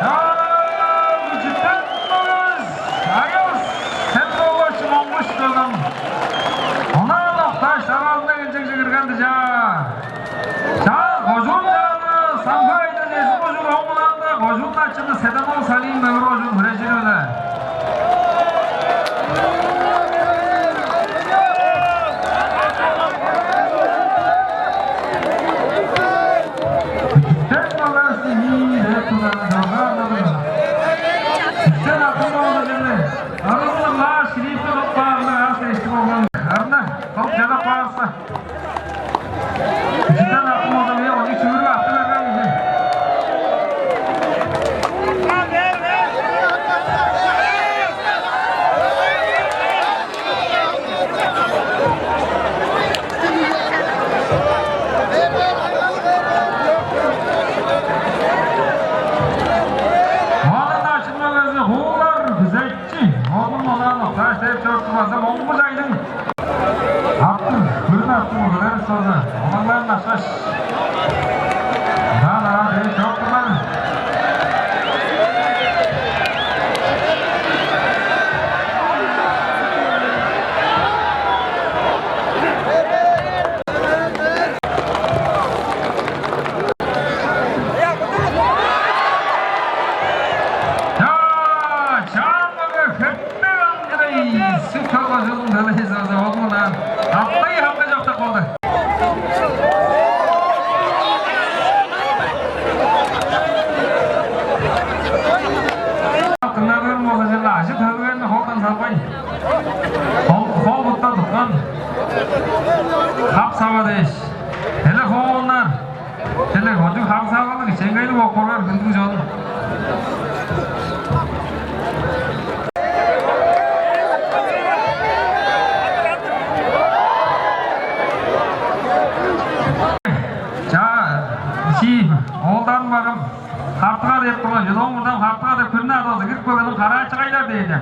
Чаа, Күчүтен мөгевис Аяс Сен-оолович Монгуш, Чөөн-Хем. Онаан октааш, дараазында кенчегже кирген-дир, чаа. Чаа, кожуун чааны Самбы Айдажы, Эрзин кожуун, ооң улаанда кожуун начыны Седен-оол Салим, Өвүр кожуун, хүрежири-биле. Күчүтен мөгевис ийи деп турган чоргаарлады. Күчүтен акым болду чүве. Арызын лааш кирип туруп баарында аас эшти болган. Арна, кылып чадап баарса. Күчүтен акым болза, мээ ону чүүрүп артып берген кижи. Оон-даа Начын мөгези Куулар Күзечи. Оглум онаан октааш деп чоруп турбаза, Моңгуш Айдың. Аттыг, бүрүн аттыг мөгелер сооза, онагларын ашкаш, ынчаар-даа дээш чоруп турлар. Ол хол бутта туткан хап-сава дээш, телефоннар, теле кончуг хап-савалыг, чеңгейлиг бооп көрүңер, хүндүлүг чонум. Чаа, шии, оолдарым барым. Хартыга деп турган, чүдоң мурдан хартыга деп күрүне адазы кирип келгенин караачыгайлар дээди.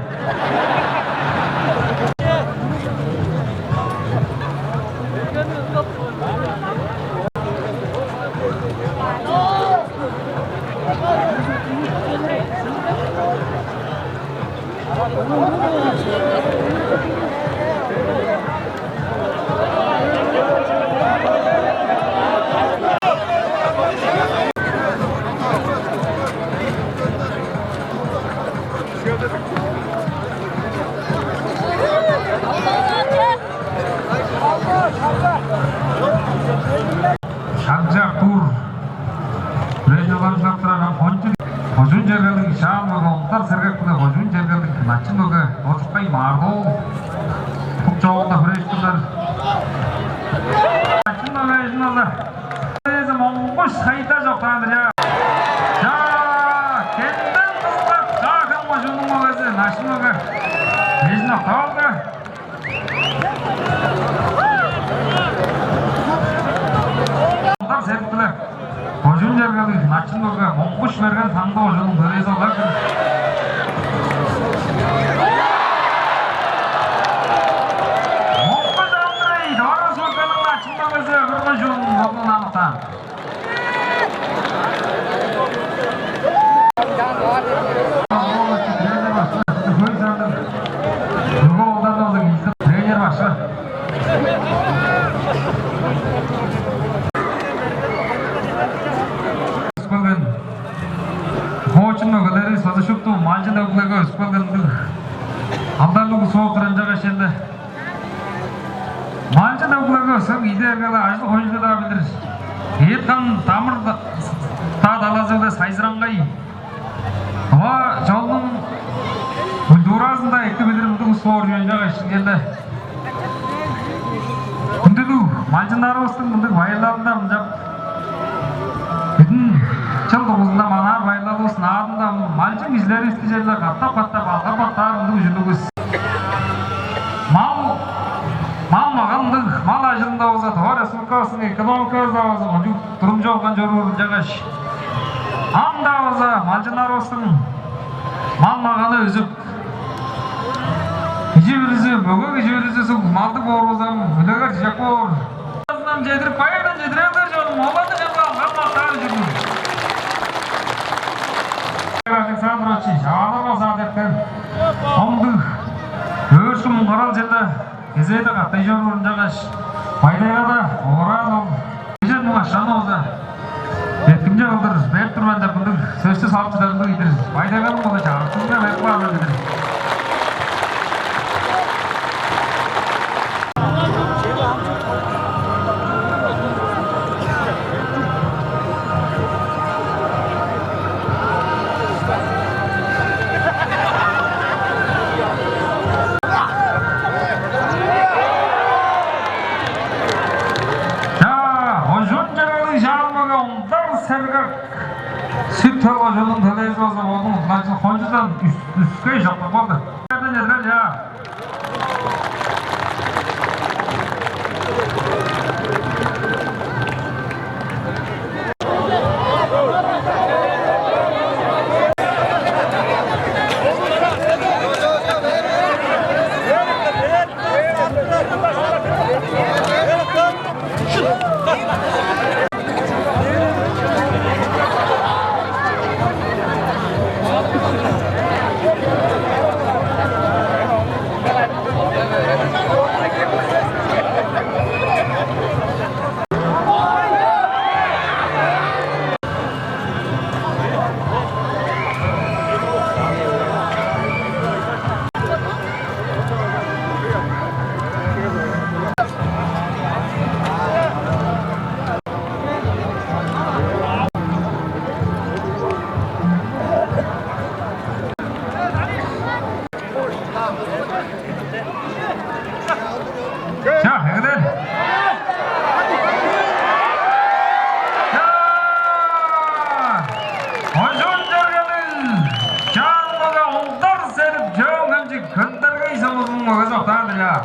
Шагжак тур. Хүрээжен уланчылап турар ам хончу. Кожуун чергелиг Шаан мөге Ондар Сергек биле кожуун чергелиг Начын мөге Доржукпай Мааргол. Тук чоогунда хүрээш турлар. Начын мөге эжин алды. Эзи Монгуш Сайда чоктаан-дыр, чаа. Чаа, кенден кызгат Каа-Хем кожууннуң мөгези Начын мөге. Эжин октап алды. Ондар Сергек биле кожуун чергелиг Начын мөге Монгуш Мерген Таңды кожууннуң төрээзи олар-дыр. Монгуш Андрей, Тыва Республиканың Начын мөгези, Өвүр кожуун, бодунуң намыктаан. Тренер башкы. Өскелген хоочун мөгелери сазы шупту малчын өглеге өскелгендиг алдарлыг соок туран чагаш эле. Малчын өглеге өскен кижи эргеле ажыл-хойжулду-даа билир. Эът-кан, дамыр-даа талазы-биле сайзыраңгай. Ава чоннуң культуразында эки билир ындыг улус боор чүве ынчангаш ишкинчелде. Хүндүлүг малчыннарывыстың мындыг байырларында мынчап бүдүн чыл дургузунда манаар байырлалывыс наадымда малчын кижилеривисти черле катап-катап алгап-каттаар ындыг ужурлуг бис. Мал, мал-маган ындыг, мал ажылында болза, Тыва Республикавыстың экономиказында болза кончуг турумчу болган чоруур ынчангаш. Ам-даа болза малчыннарывыстың мал-маганы өзүп, кижи бүрүзү, мөге кижи бүрүзү суг малдыг боор болза, үлегер чижек боор. Азындан чедирип, байырдан чедирип алган чонум, оларны чамдык алган мактаар ужурлуг. Александрович, чаалар база адертен. Ондуг өөршүм муңгарал черле кезээде катай чоруур ынчангаш, Бай-Тайгада овураан ол. Кежен муң ашаны болза, деткимче кылдыр берип тур мен деп мындыг сөстү салып чыдар ындыг ийдир. Бай-Тайганың болза чагыртызынга берип каар мен ийдир. Чаа, кожуун чергелиг Шаан мөге Ондар Сергек. Сүт-Хөл кожууннуң төлээзи болза, бодунуң удурланыкчызын хончузундан үс-, үскей чоктап калды. Чедирер, чедирер, чаа. Чаа.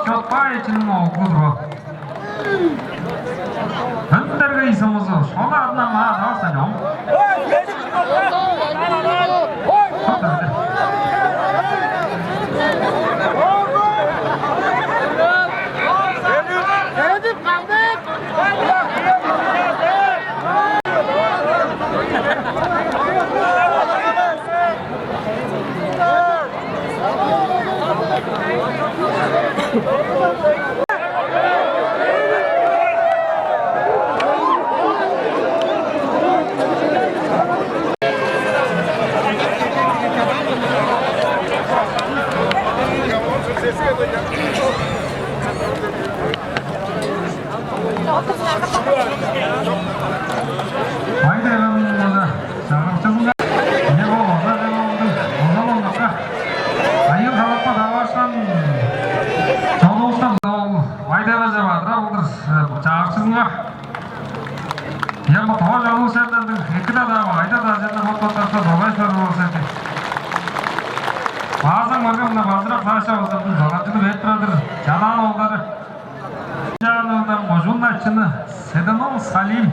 Чотпаевичиниң оглу-дур ол. Өндерге ийсомузу, шону адына маа таварсан чоң. Ай дайган база чагырыкчызынга. Ийе, ол оза деп алды. Оза болмакка. Айыыл халапка таварышкан чонувустан ол ай дайгаже бадырап алдыр чагырыкчызынга. Ийе, бо тоо чогул сенден эки-даа даама, айда-даа сенден хот-хоттарса долай сору болур сен. Баазаң барган мына базырак саашта базырдың заланчыны берип турар-дыр. Чанаан оолдары. Чаанындан кожуун начыны Седенов Салим.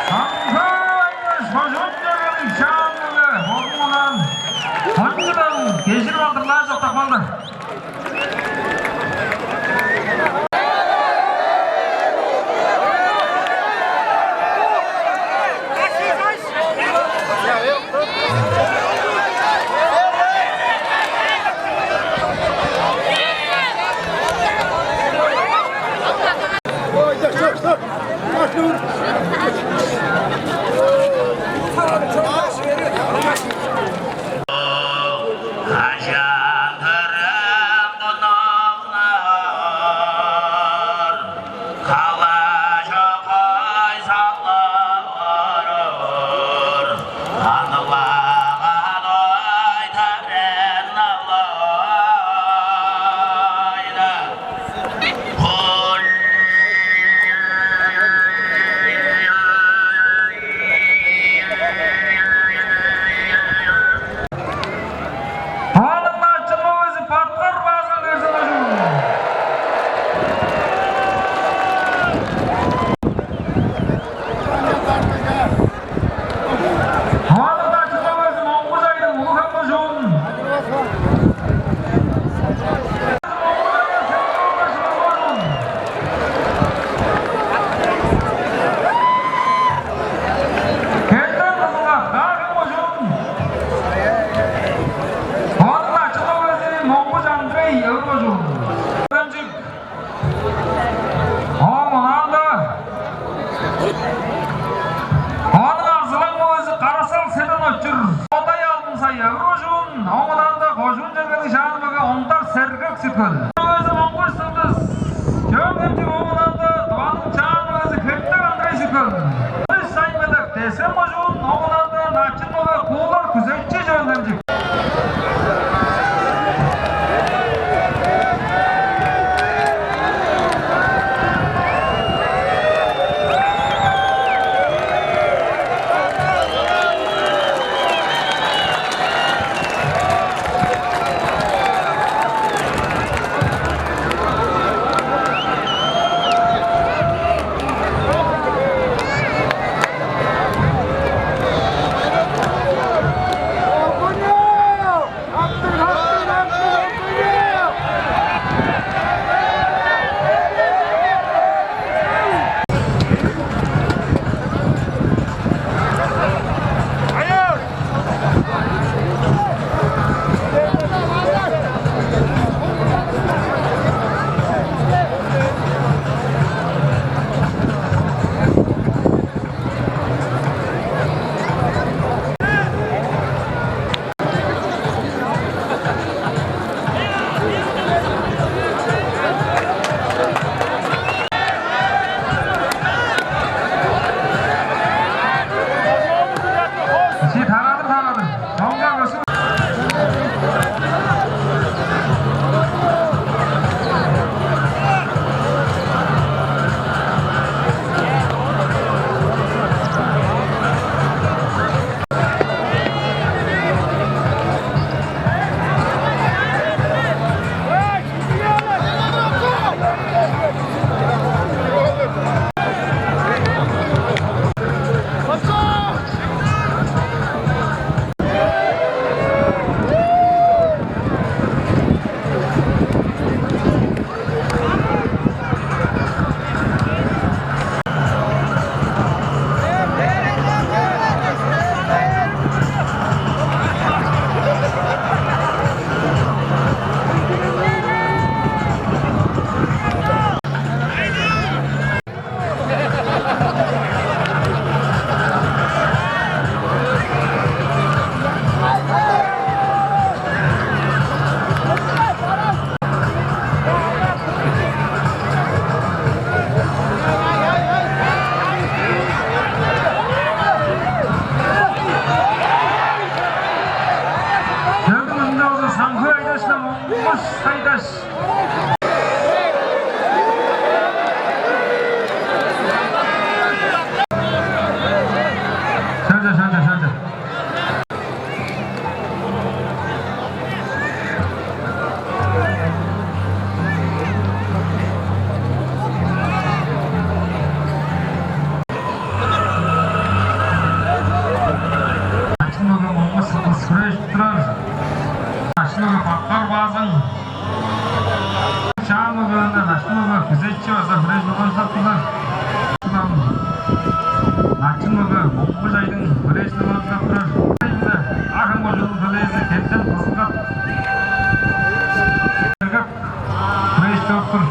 Самсаайны шожуун берген чаанныг бодуңунан ончудан кежирип алдырлаар чоктап калды. Оон ачын мөгези Баткар Базар берзин ужун. Оон ачын мөгези Моңгуш Айдың, Улуг-Хем кожуун. Кенден кызылга Каа-Хем кожуун. Оон ачын мөгези Моңгуш Андрей, Өвүр кожуун. Ооң онаанда, ооң арзылаң мөгези Карасал Седен-Очур. Бодай Алдын-Сай, Өвүр кожуун, ооң онаанда кожуун чергелиг чаан мөге Ондар Сергек, Сүт-Хөл. Мөгези Моңгуш Сылдыс, Чөөн-Хемчик, ооң онаанда Тываның чаан мөгези Хертек Андрей, Сүт-Хөл. Үш Сайын-Медек, Тес-Хем кожуун, ооң онаанда начын мөге Куулар Күзекчи, Чөөн-Хемчик. Шөлче, шөлче, шөлче. Начын мөге Моңгуш Сылдыс хүрежип турар. Начын мөге Баккар Базың. Чаан мөгеге Начын мөге Күзечи база хүрежип оржап турар. Начын мөге Моңгуш Айдың хүрежип оржап турар. Ахын кожуунуң төлээзи Кемден Кызылгат. Хүреш чоруп тур.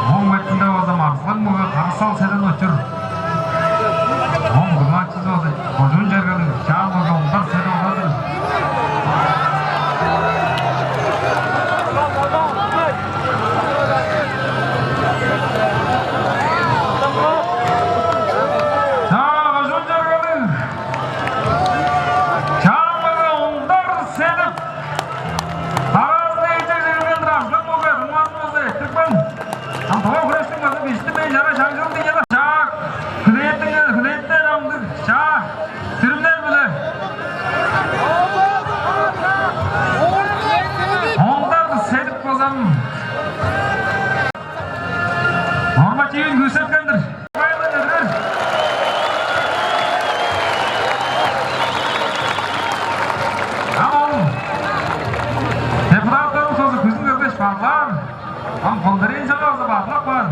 Ооң бетинде болза Марсылаң мөге Карасал Седен-Очур. Ооң дуңмачызы болза кожуун чергелиг Чаан мөге Ондар Седен-Очур. Чаа, кожуун чергелиг Чаан мөге Ондар Седен-Очур. Дараазында эжик чыгырган-дыр, Амчак мөге, дуңмазын болза эрттирипкен. Ам тыва хүрештиң база бижиттинмейн чара шаңчылын дийин. Чаа, хүлээттиңер, хүлээттер амдыг. Чаа, дүрүмнер-биле. Ондар Седен-Очур болза ам. Норма чиин күүсеткен-дир. Ам ол депутаттарның соозу күзүн көргеш баарлаар. Ам конференцияга база баарлап каар.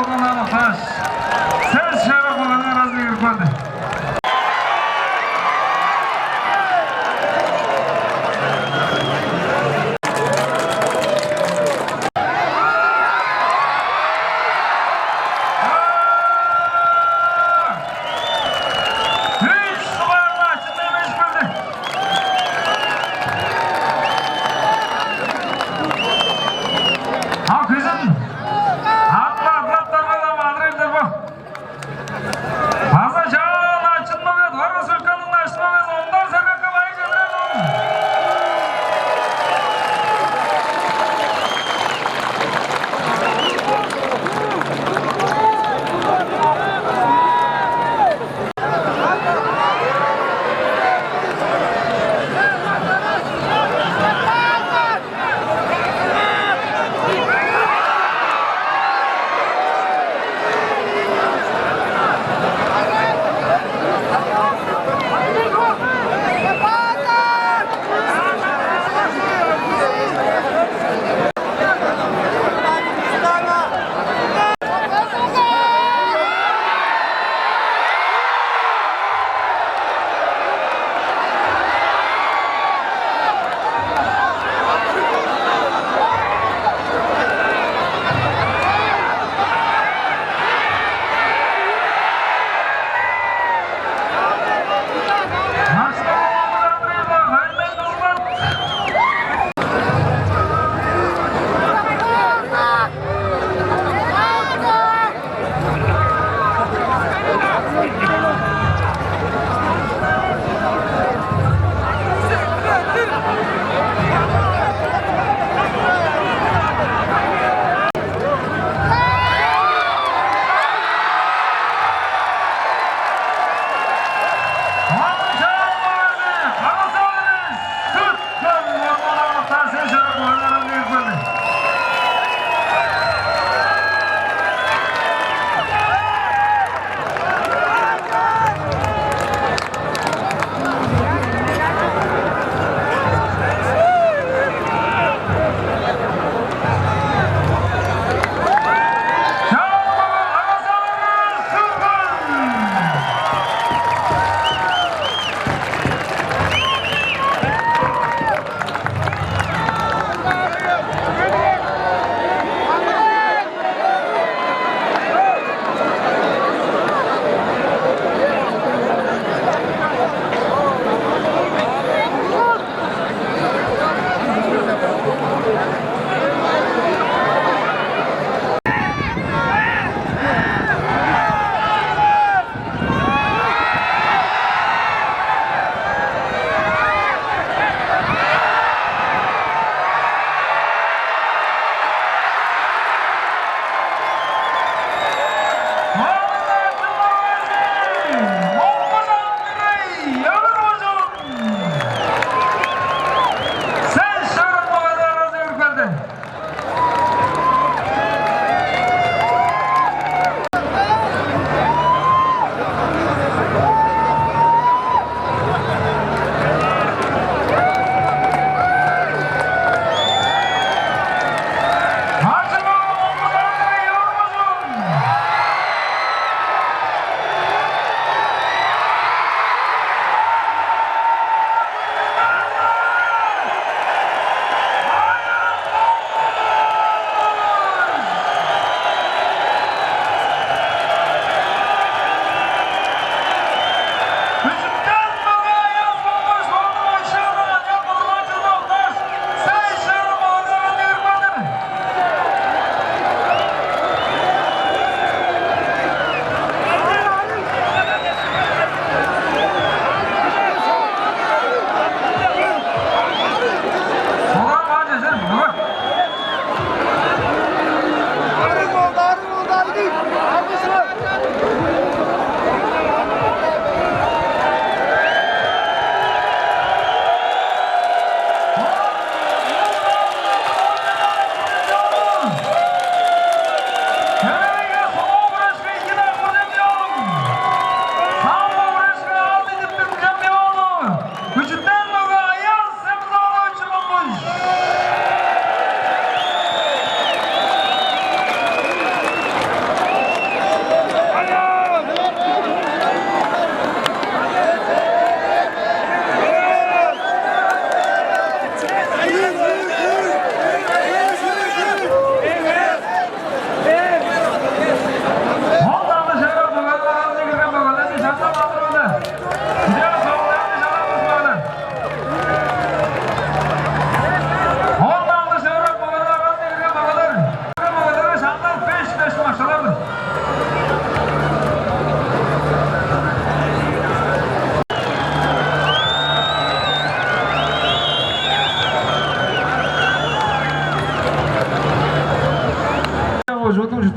Алыпташ, сес шыырак мөгениң аразынга кирип калды. Үш дугаар матчы демешип келди. А күзүн аңгы-аңгылап турган-даа бадырыылдар бо. База чаа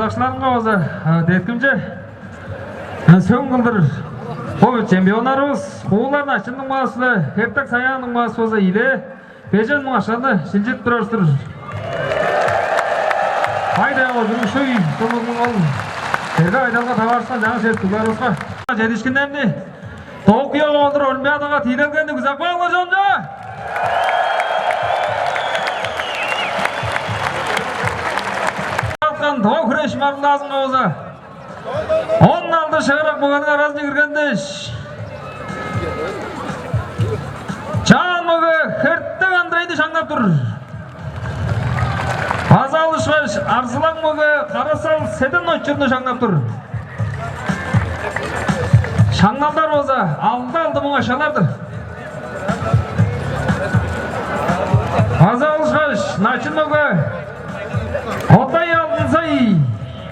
Башкыларынга база деткимче сөң кылдыр. Бо чемпионнарывыс Куулар Начынның маас-биле Хертек Саяның маас болза ийилээ бежен муң акшаны шилчидип турар-дыр. Хайда, ужур шуй тумузунуң ол эрге айдалга таварышкан жаңы шерт дугларывыска чедишкиннерни Токиога болдур Олимпиадага тиилелгенни күзеп каалыңар, чончо! Аткан тоо хүреш маргылдаазынга болза он алды шыырак мөгениң аразынче кирген дээш, чаан мөге Хертек Андрейни шаңнап тур. База алышкаш, арзылаң мөге Карасал Седен-Очурну шаңнап тур. Шаңналдар болза алды-алды муң акшалар-дыр. База алышкаш, начын мөге Кодай Алдынсай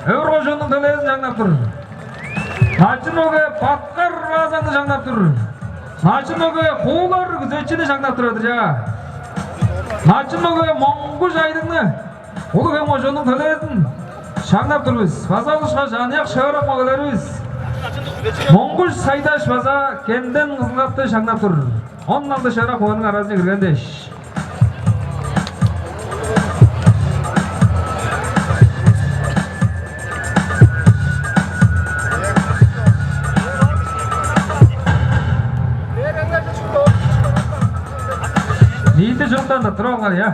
Өвүр кожууннуң төлээзин шаңнап тур. Начын мөге Баткар Баазаңны шаңнап тур. Начын мөге Куулар Күзечини шаңнап турар-дыр, чаа. Начын мөге Моңгуш Айдыңны, Улуг-Хем кожууннуң төлээзин шаңнап тур бис. База алышкаш, аныяк шыырак мөгелеривис Моңгуш Сайдаш база Кенден Кызыл-Капты шаңнап тур. Он алды шыырак мөгениң аразынче кирген дээш. Ниити чурттан-даа туруп алыңар, я.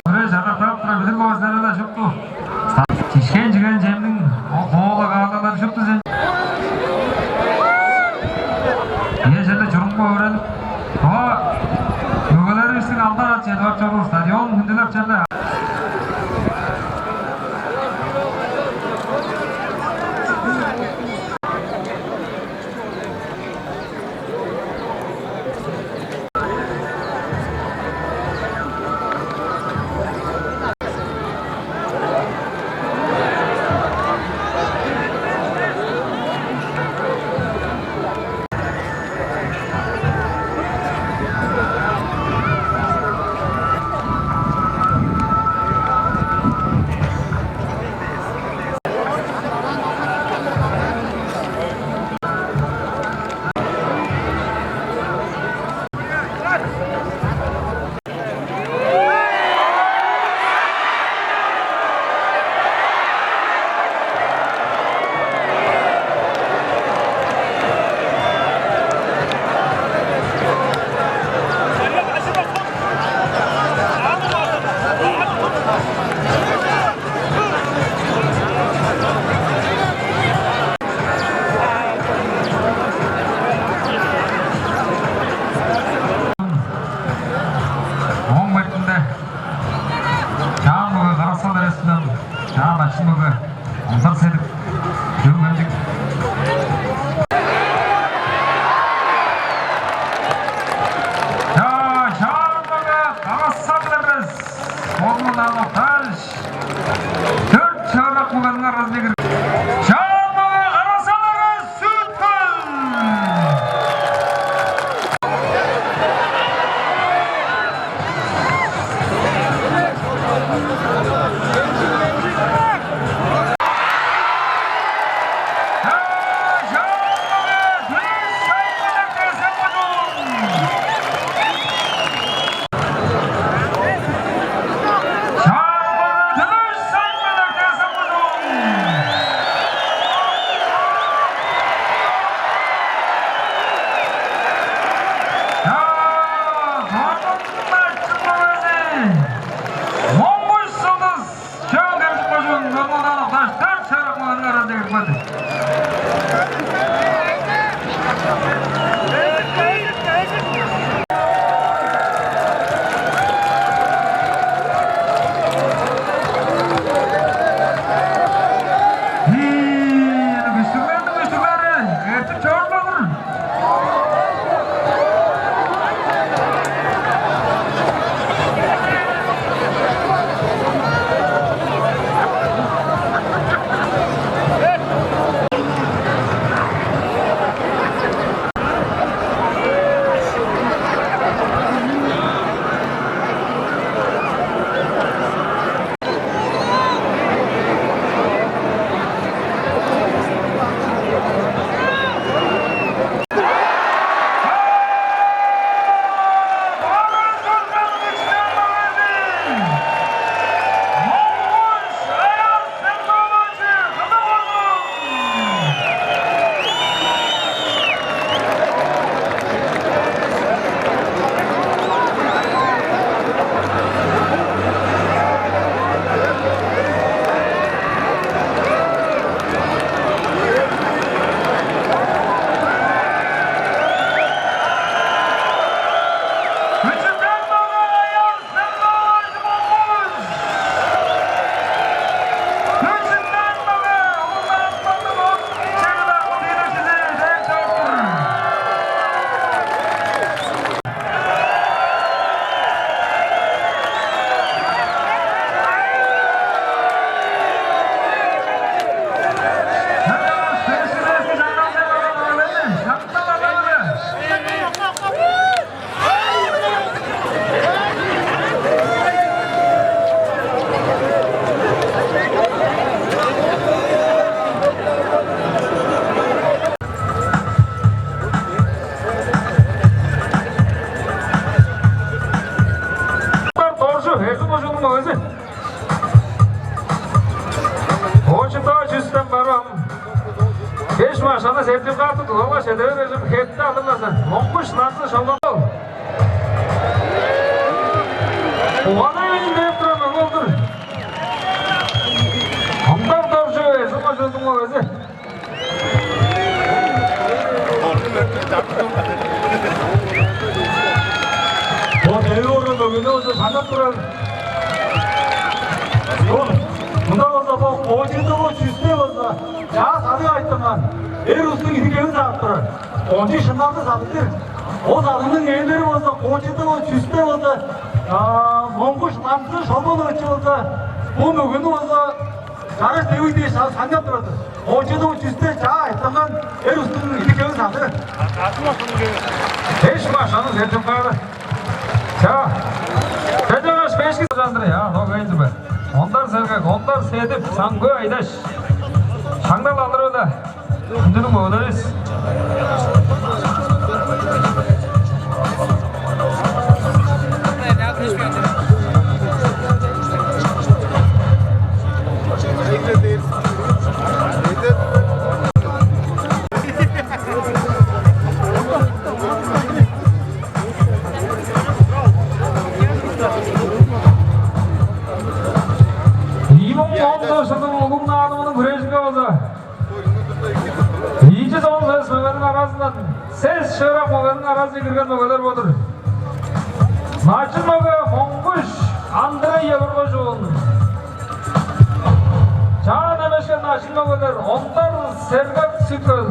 Мөрей чарактап турар билир боор силер-ле шупту. Чишкен-чиген чемниң о-, коола каалалары шупту сен. Ийе, черле чуруңга өөренип, о, мөгелеривистиң алдар ат чедип ап чоруур стадион хүндүлеп черле. Ооң бетинде чаан мөге Карасал Эрестинден, чаан начын мөге Алдар Седик, Чөөн-Хемчик. Чаа, чаан мөге Карасал Эрес, орнундан октааш, дөрт шыырак мөгениң аразынче кирген. Чаан мөге Карасал Эрес, Сүт-Хөл! Сертификатты тудуп алгаш, эдевер эжим хепти алырлаза. Моңгуш Нанзы Шолбан ол. Угана эвейн деп турар мөге ол-дур. Ондар Доржу, Эрзин кожууннуң мөгези. Бо девиору мөгени болза санап турар. Ол мында болза бо коочеда бо чүсте болза чаа садыг айтырган. Эр улустуң идик-эвин садып турар. Кончуг шыннарны садыптыр. Ол садыгның ээлери болза, коочеда ол чүсте болза, Моңгуш Нанзы Шолбан-оочу болза, бо мөгени болза, чараш девиг дээш санап турар-дыр. Коочеда ол чүсте чаа айтырган эр улустуң идик-эвин садыыр. Эш башаның сертип каары. Чаа. Чедевеш бешки жандыр, я, но кайынзы бе. Ондар Сергек, Ондар Седип, Саңгөө Айдаш. Шаңнал алыр-ла. Хүндүлүг мөгелеривис. Ийи муң он тос чылдың улуг наадымының хүрежинге база ийи чүс он сес мөгениң аразындан сес шыырак мөгениң аразынче кирген мөгелер бо-дур. Начын мөге Моңгуш Андрей Өвүр кожуун. Чаа немешкен начын мөгелер Ондар Сергек, Сүт-Хөл,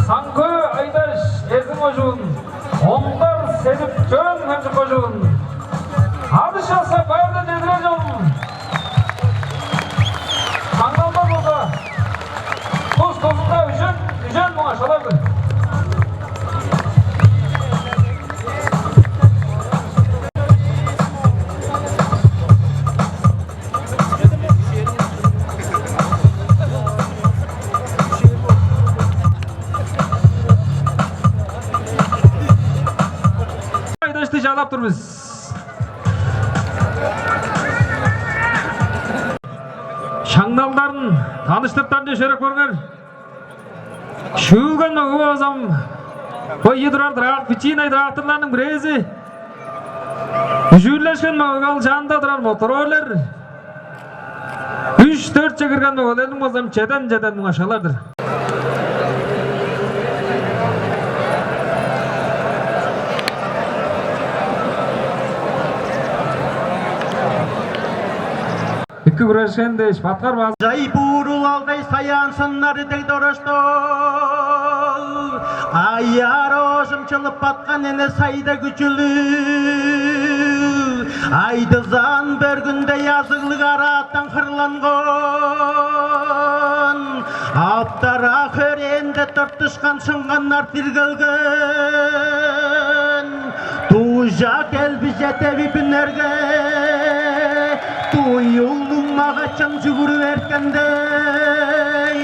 Саңгөө Айдаш, Эрзин кожуун, Ондар Седип, Чөөн-Хемчик кожуун. Адыш часка байырдан чедирер чон. Шаңналдар болза, тус-тузунда үжен, үжен муң акшалар-дыр. Айдашты чалап тур бис. Шаңналдарын таныштырыптарынче шерек көрүңер. Шүүлген мөге болза, бо ийи турар трак-, бичиинай тракторларның бирээзи. Үжүүрлешкен мөге ол чанында турар мотороллер. Үш-дөртче кирген мөгелерниң болза чеден-чеден муң акшалар-дыр. Эки күрешкен дээш, баткар база. Чай буурул алдай саяан сыннары дег дораштол. Аяар оожум чылып баткан эне сайда күчүлүг. Айдызаан бөргүндей азыглыг араатан хырланган. Аптара хөрээнде тыртышкан шыңганнар диргелген. Дуужа келбиже девип үнерге, дуюлнуң магачын чүгүрүп эрткендей,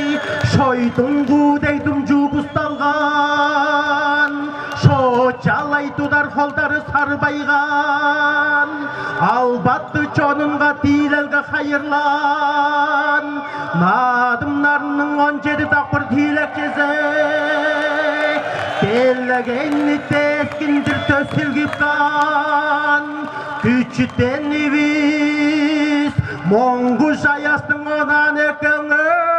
шойдуңгу дег думчуу бусталган, шоочалай тудар холдары сарбайган, албаты чонунга тиилелге хайырлаан, Наадымнарның он чеди дакпыр тиилекчизи, делегейни дескиндир төс силгип каан, күчүтенивис Моңгуш Аястың онаан эккеңер.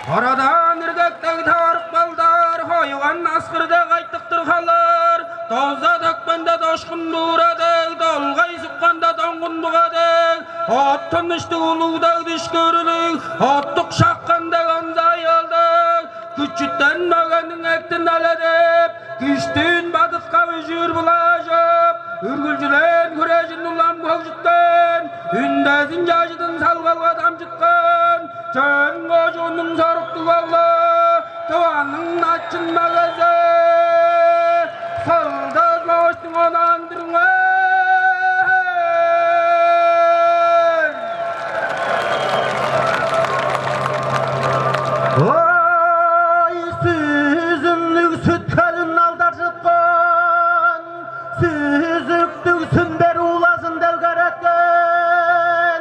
Хорадан иргектег таварып балдар, хойган аскырда кайтыктыр халар, доза төкпенде дошкун буура дег, долгай сукканда доңгун буга дег, оттун иштиг улуг дег дүш көрүлүг, оттук шаккан дег онза аялдыг, күчүтен мөгениң эктин эледип, күштүүн бадыткап үжүүр булаажып, үргүлчүлээн хүрежин улам хөгжүткен, үндезин чажыдын салгалга дамчыткан, Чөөн кожууннуң соруктуг оглу, Тываның начын мөгези, Сылдыс Моштуң онаан-дыр ыңар. Ой, сүзүннүг Сүт-Хөлүн алдаржыткан, сүзүктүг Сүмбер-Уулазын делгереткен.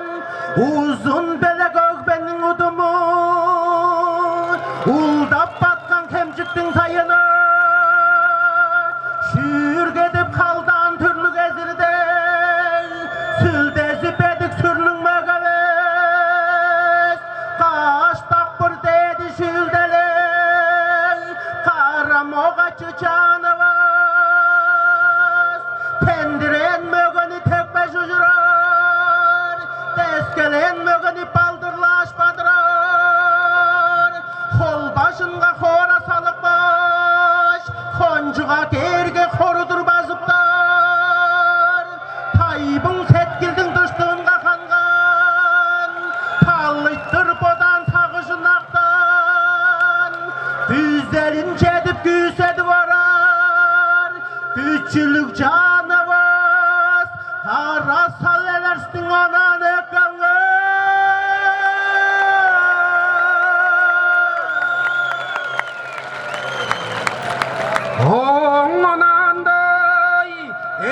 Тендирээн мөгени тепкеш ужурар, дескелээн мөгени балдырлааш бадырар, хол бажынга хоора салыпкаш, хончуга кээрге хорудур базыптар, тайбың сеткилдиң дыштыынга ханган, таллыйтыр бодаан сагыжын актаан, дүзелин чедип күүседип орар. Күчүлүг чаанывыс Кара-Сал Эверстиң онаан эккелген. Ооң онаанда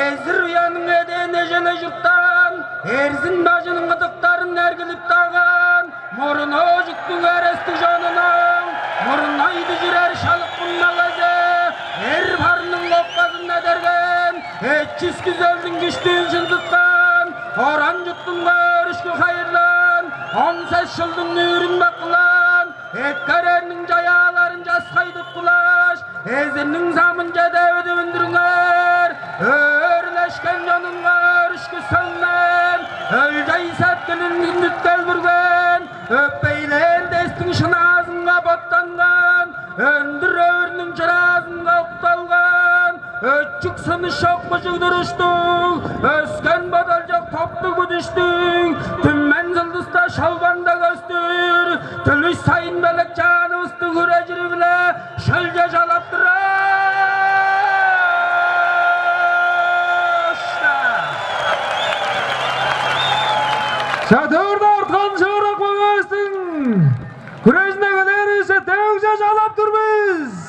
Эзир Уяның эдээн эжелей чурттаан, Эрзин бажының ыдыктарын эргилип-дагган, мурнуу чүктүг эрестиг чонунуң мурнай дүжүрер шалык кумналазы, эр барының кокпазын эдерген, эчис күзелдиң күштүүн шылдыткан, оран-чуртунга өөрүшкү хайырлаан, он сес шылдың нүүрүн бакылаан, эккерерниң чаяаларын часкайдып кылааш, Эзирниң самынче девидип үндүрүңер, өөрүлешкен чонунга өөрүшкү сөңнээн, өлчей сеткилин хүндүткел бүрген, өпейлээн дестиң шынаазынга боттанган, өндүр өвүрнүң чыраазынга укталган, өчүк-сыныш чок быжыг туруштуг, өскен бодал чок топтуг бүдүштүг, түмен сылдыста шалбанда көстүр, түлүш сайын белек чаанывыстыг хүрежири-биле шөлче чалап турар. Ча, дөрт арткан шыырак мөгевистиң хүрежине келээринче девгже чалап тур бис.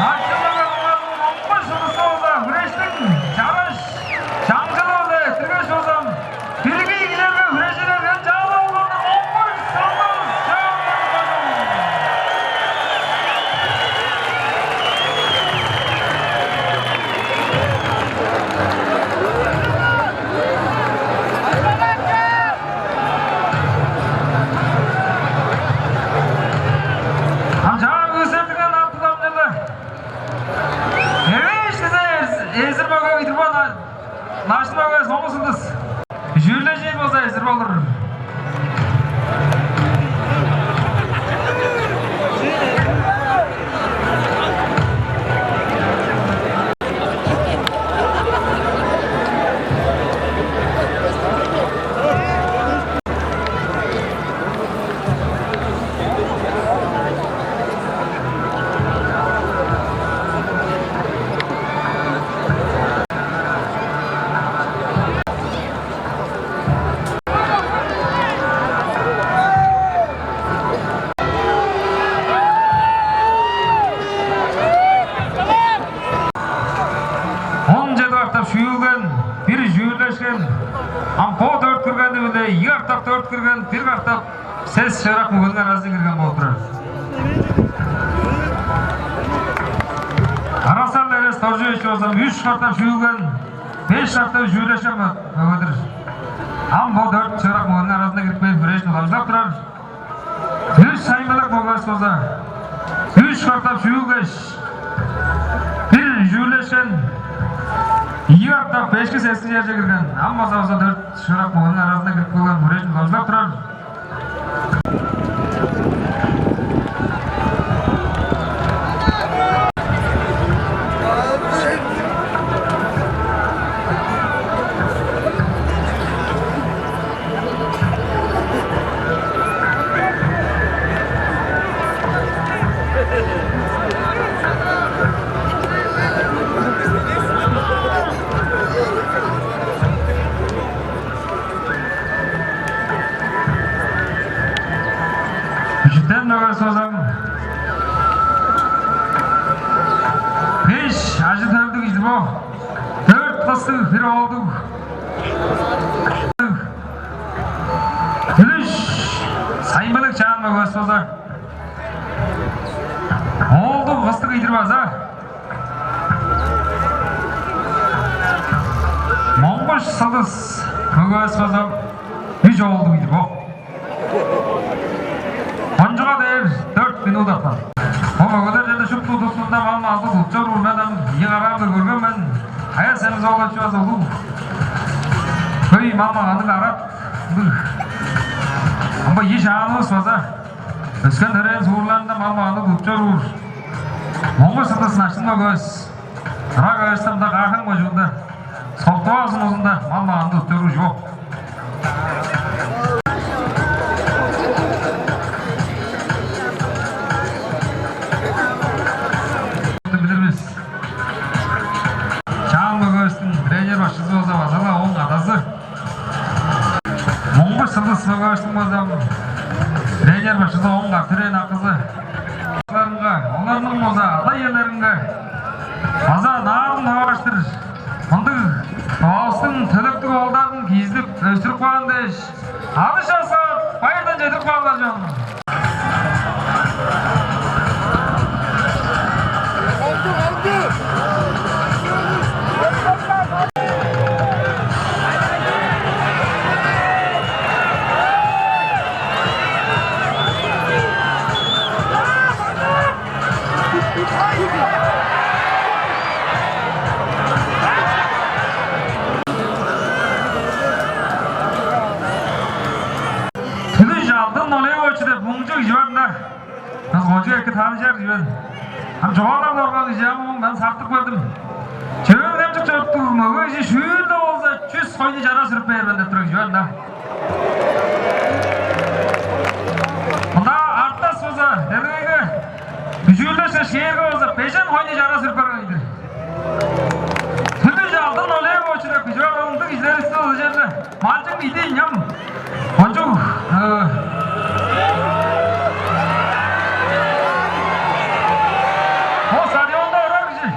Начын мөге мурнунуң он беш шылдызы болза, хүрештиң чараш чаңчылы-биле эрттиргеш болза, бирги килограммга хүрежип келген Чаа-Лаа угларның он беш шылдызы Чөөн-Хемчик бажың. Ам чаа күүседирген ам тудамчылы. Эвээш дизе, Эзир мөге, Идирбаа Начын мөге, соңгу шылдыз. Чүүлдежээн болза, Эзир болур. Он чеди катап шүүлген, бир чүүлдешкен, ам бо дөрт киргени-биле ийи катап дөрт кирген, бир катап сес шыырак мөгениң аразынче кирген болуп турар. Кара-Сал Эрес Доржуевич болза үш катап шүүлген, беш катап чүүлдешкен мө-, мөге-дир. Ам бо дөрт шыырак мөгениң аразынга кирип кээп, хүрежин уламчылап турар. Үш сайын белек болгаш болза, үш катап шүүлгеш, бир чүүлдешкен, ийи катап бешки-сески черже кирген, ам база болза дөрт шыырак мөгениң аразынга кирип келген, хүрежин уламчылап турар. Бир оолдуг. Күлүш Сайын-Белек Чаан мөгевис база оолдуг, кыстыг ийдир база. Моңгуш Сылдыс мөгевис база үш оолдуг ийдир бо. Кончуга дээр дөрт минут арткан. Бо мөгелер черле шупту удуртулгада мал-малды тудуп чоруур, мен ам ийи караам-биле көрген мен. Каяа Семис-оолович база улуг хөй мал-маганныг арат. Ындыг. Ам бо ийи шаанывыс база өскен-төрээн суурларында мал-маганныг тудуп чоруур. Моңгуш Сылдыс Начын мөгевис. Ырак Аяшта, мында Каа-Хем кожуунда, Солтуаа сумузунда мал-маганныг тудуп чоруур чоп. Билир бис. Чаан мөгевистиң тренер башкызы болза база-ла ооң адазы. Моңгуш Сылдыс мөгевистиң база тренер башкызы, ооң кады төрээн акызы. Оларның база ада-иелеринге база наадым таварыштыр мындыг Тывавыстың төлептиг оолдарын киизидип өстүрүп каан дээш, адыш-саат байырдан чедирип каалыңар, чон. Түлүш Алдын Олегович деп муңчу кижи бар ында. Мен кончуг эки таныжар кижи мен. Ам чугаалап орган кижи, ам ону мен сактып келдим. Чөөн-Хемчик чурттуг мөге кижи шүүрде болза чүс хойну чара сүрүп бээр мен деп турар кижи бар ында. Мында Артас болза Дерегейге, Күжүүлдешке, Шээрге болза бежен хойну чара сүрүп берген кижи-дир. Түлүш Алдын Олегович деп кижи бар, ол ындыг кижилеривисти ол черле малчың, идиин ням кончуг, э, ол стадионда орар кижи.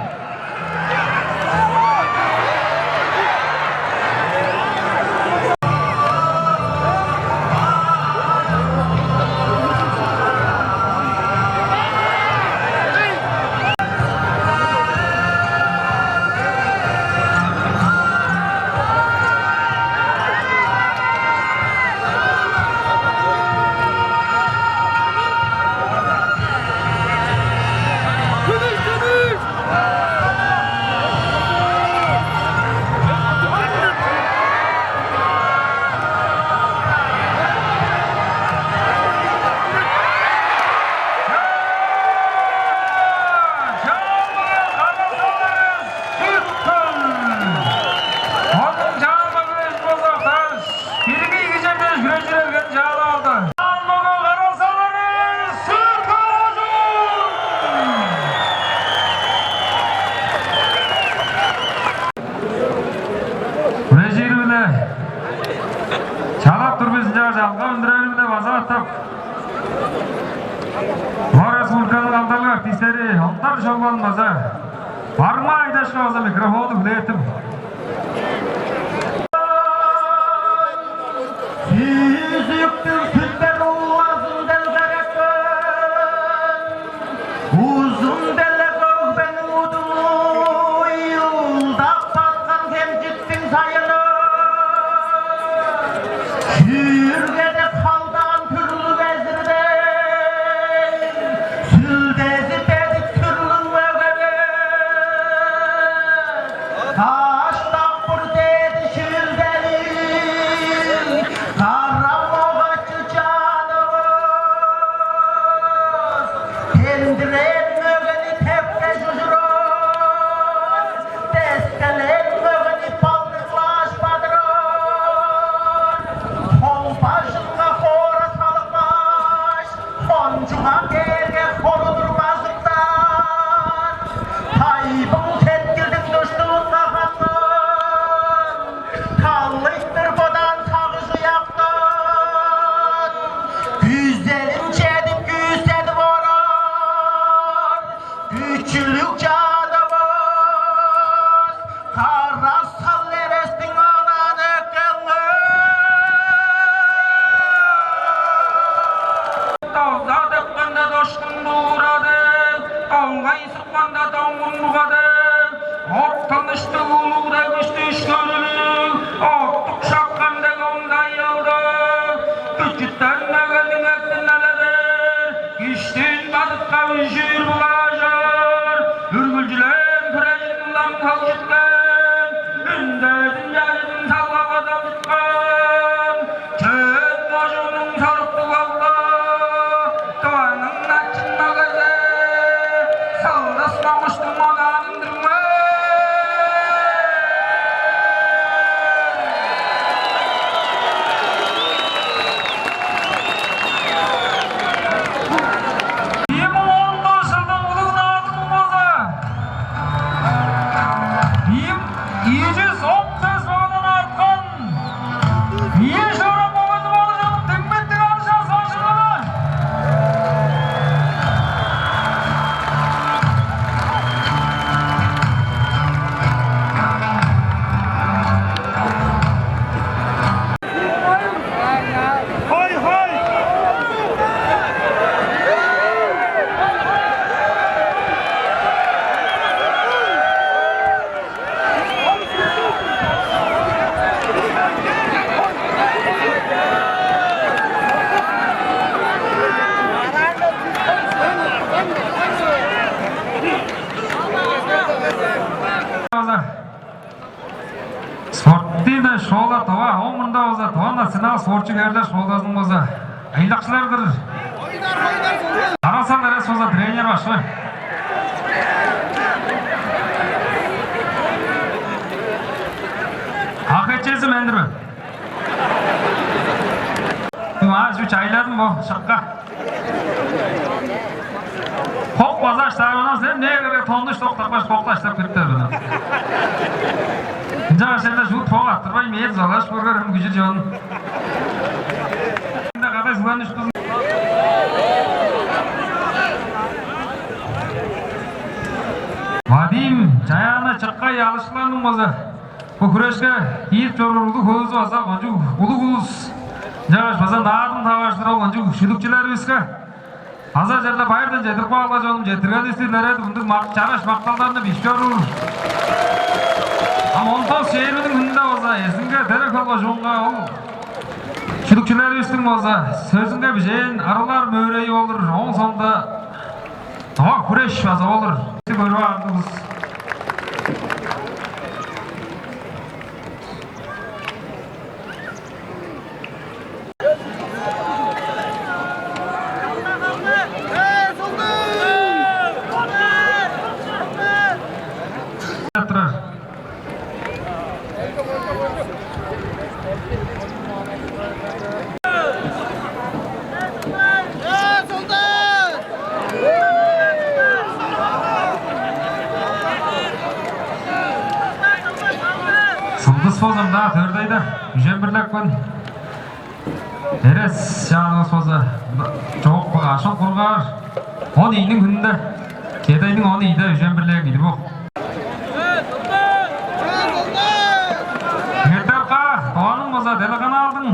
Оон чаан мөгевис болза Таш Бирги кижи дээш хүрежип келген чаалаалды. Чаан мөге Кара-Сал Арай, Сүт-Хөл кожуун! Хүрежири-биле чалап тур бис, ынчангаш алга үндүрери-биле база катап Тыва Республиканың алдарлыг артистери Ондар Шолбан база Барымаа Айдашка база микрофонну хүлээттим. Сүүзүктүң сүттер уулазын делгерепкен, узун деле бөгбениң удуну уйулдап баткан Хемчиктиң сайыны, шүүргеде халдаан түрлүг эзирден, сүлдези бедик түрлүг мөгеге, Спортивная школа Тыва, ооң мурнунда болза Тыва национал спортчу хевирлер школазының болза ыйлакчылары-дыр. Карасал Эрес болза тренер башкы. Ак эчези мен-дир мен. Маа чайладым бо шыкка. Хок база аштаар, оон сен не кирге тонну шток тапкаш, хокла аштап кириптер мен. Ынчангаш сен-даа шуут хок аттырбайн, мээң залаш көргерим күжүр чон. Ында кадай сылан үш кызын. Вадим, Чаяна, Чыккай алышкыларның база бо хүрешке кирип чоруур улуг хөлүзү база кончуг улуг улус. Ынчангаш база Наадым таварыштыр ол кончуг шүлүкчүлеривиске база черле байырдан чедирип каалга, чонум, четтиргенивисти илередип, ындыг мак-, чараш макталдарны бижип чоруур. Ам он тос чээрбиниң хүнүнде база Эрзинге, Тере-Хөл кожуунга ол шүлүкчүлеривистиң база сөзүнге бижээн арылар мөөрейи болур. Ооң соонда тыва хүреш база болур. Көрүп аарыңывыс. Турар. Сылдыс болза-даа төрдейде үжен бирлепкен. Эрес чаанывыс болза чоок бага ашок кургаар. Он ийиниң хүнүнде, чеди айның он ийиде үжен бирлээн кижи бо. Эгерде Тываның болза телеканалдың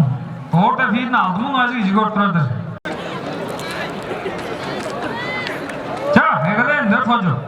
дорт эфирин алды муң ажыг кижи көрүп турар-дыр. Ча, эгелээн, дөрт кончуг.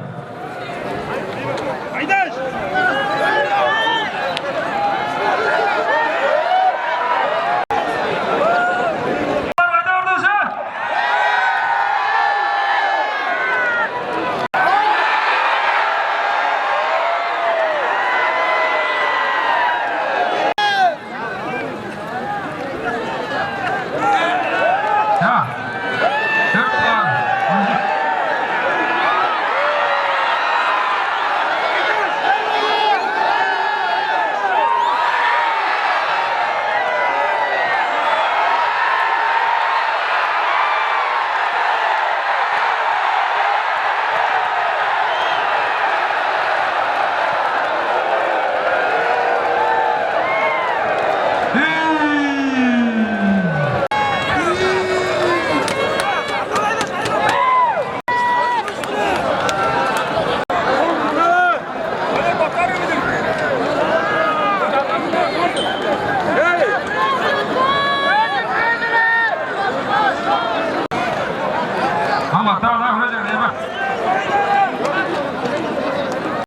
Ам ата-ана хүрежек, эме.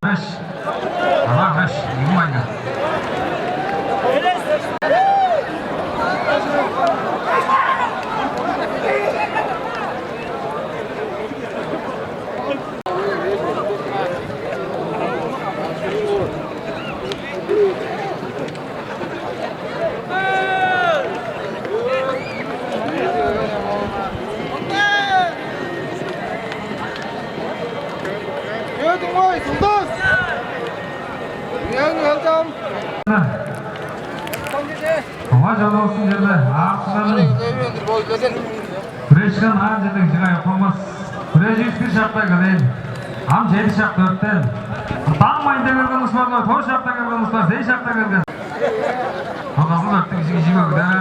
Беш. Ана беш. Ийи майга. Чүве дуңмай, сылдыс! Үең өлдем! Омай чонувустуң черле аарыкчыларын. Күрешкен аан черле кижи кайгап болмас. Күреживис бир шакта эгелээн. Ам чеди шак дөртен. Даң майында келген улус бар, тос шакта келген улус бар, сес шакта келген. Алгазын өрттүг кижи кижи бөгүдер.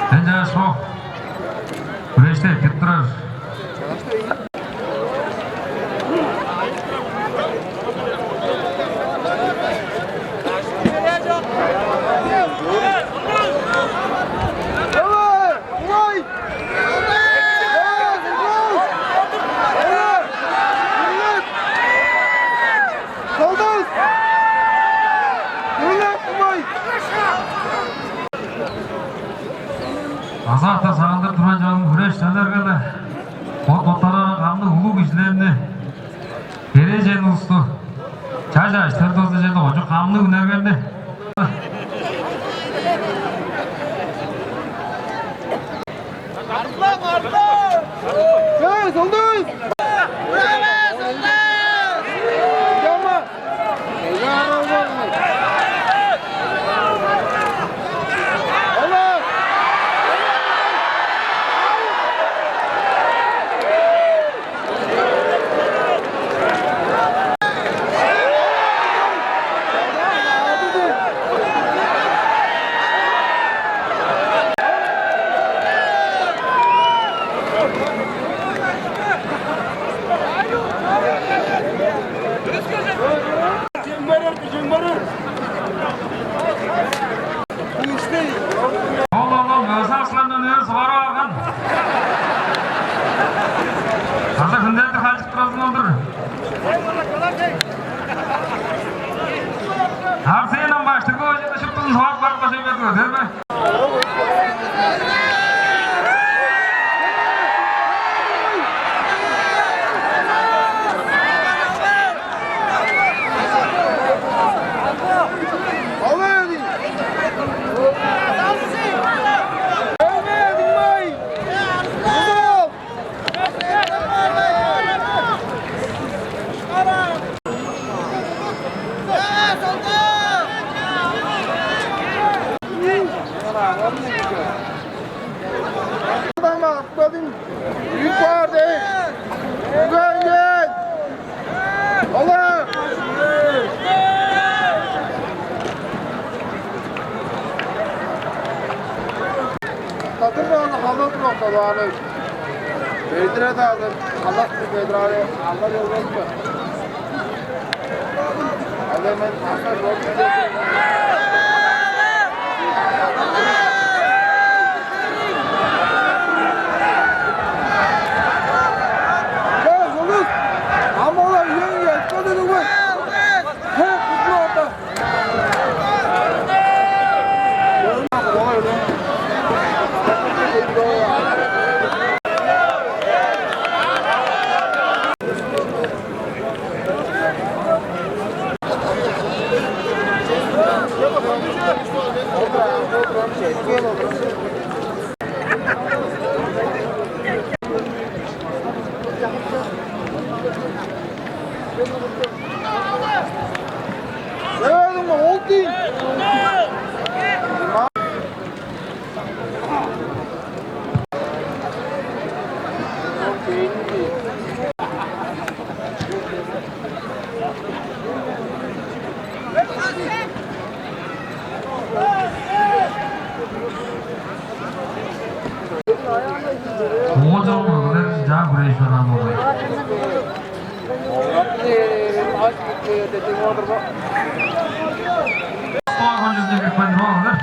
Ынчангаш бо хүрешти эрттирип турар. Солдат! Өлек кумай! База-ла сагындырып турган чогум, хүреш чүвелерге-ле бот-боттары камныг улуг кижилерни, херээжен улусту, чаш ажы-төлдү болза чеде кончуг камныг үнергенни. Чаа, солдат! Чаа, солдат! Чаа, солдат! Ол, ол, ол, өзүн аскандан өзү сугара барган. Азы хүндетип халчып турарзын ол-дур. Арсен ам баштыңгы ойжуда шуптузун сугап барып башай берди, дер бе? Тадыр бааны халдыр бокта бааны. Бедире-даа халдыр бедирали алдар ёлбаспы. Ада мен аша жок. Ам олар үйеңге айтпады дугай. Хе, кутла орта. Оон чогум өлүглер ынчаар хүрежип чораан болгай. Кончузунче кирипкен болгай.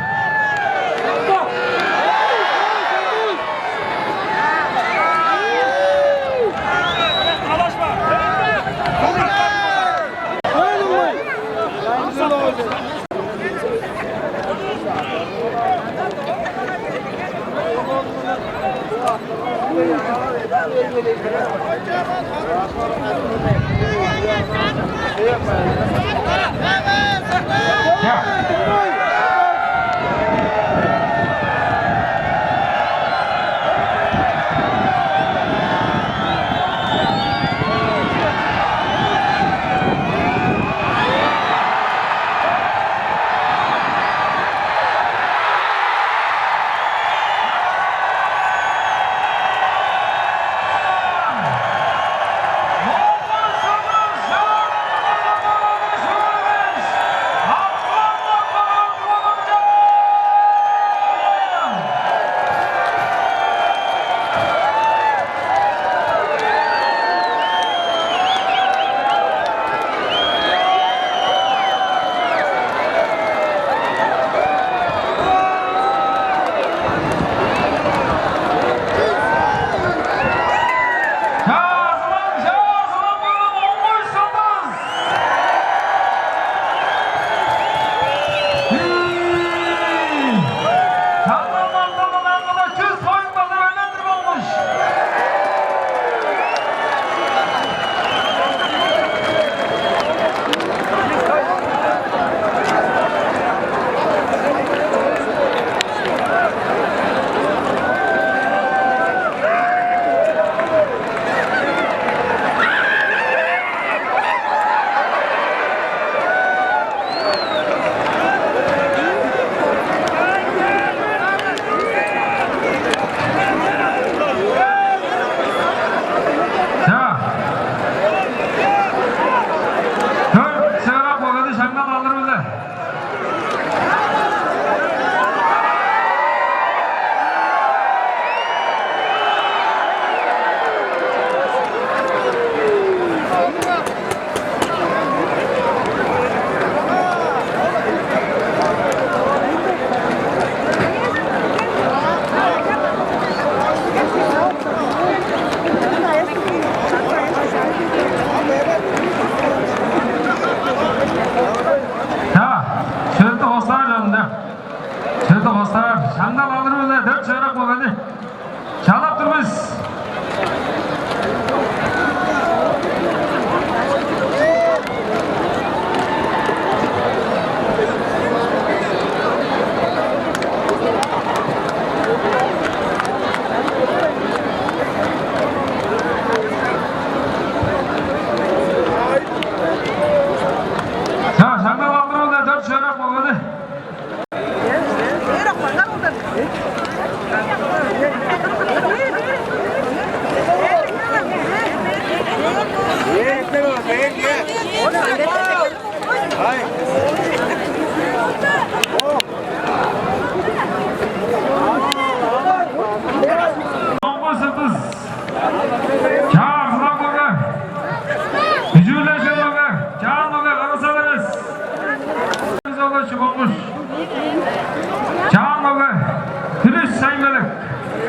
Шаңнал алыры-биле дөрт шыырак мөгени чалап тур бис. Чаа, шаңнал алыры-биле дөрт шыырак мөгени. Чоңгус Чылдыс. Чаа, Арзылаң мөге. Күжүр-ле чүве мөге. Чаан мөге, карасал эвес. Чүве мөге. Чаан мөге. Күрүш Шаймелек.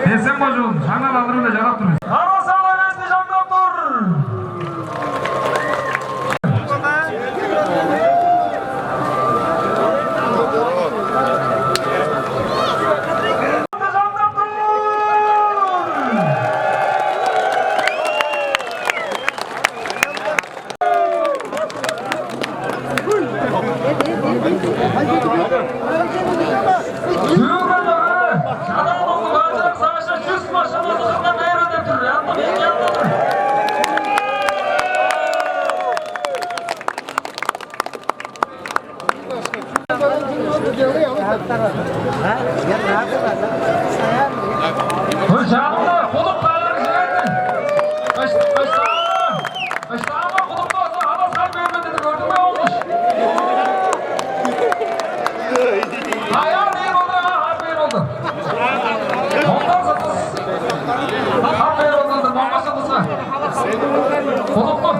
Тес-Хем кожуун. Шаңнал алыры-биле чалап тур бис. Карасал эвес шаңнап тур. Ой, чааныңар, кудук каары чыгарды. Кыш-, кыштаама, кыштаама кудукту алза, хавас хар бербедиди, көрдүң бе, оңгуш? Аяар бээр болду, а, хар бээр болду. Ондан сытыс. Хар бээр болду, Моңгуш Чылдыска. Кудукту.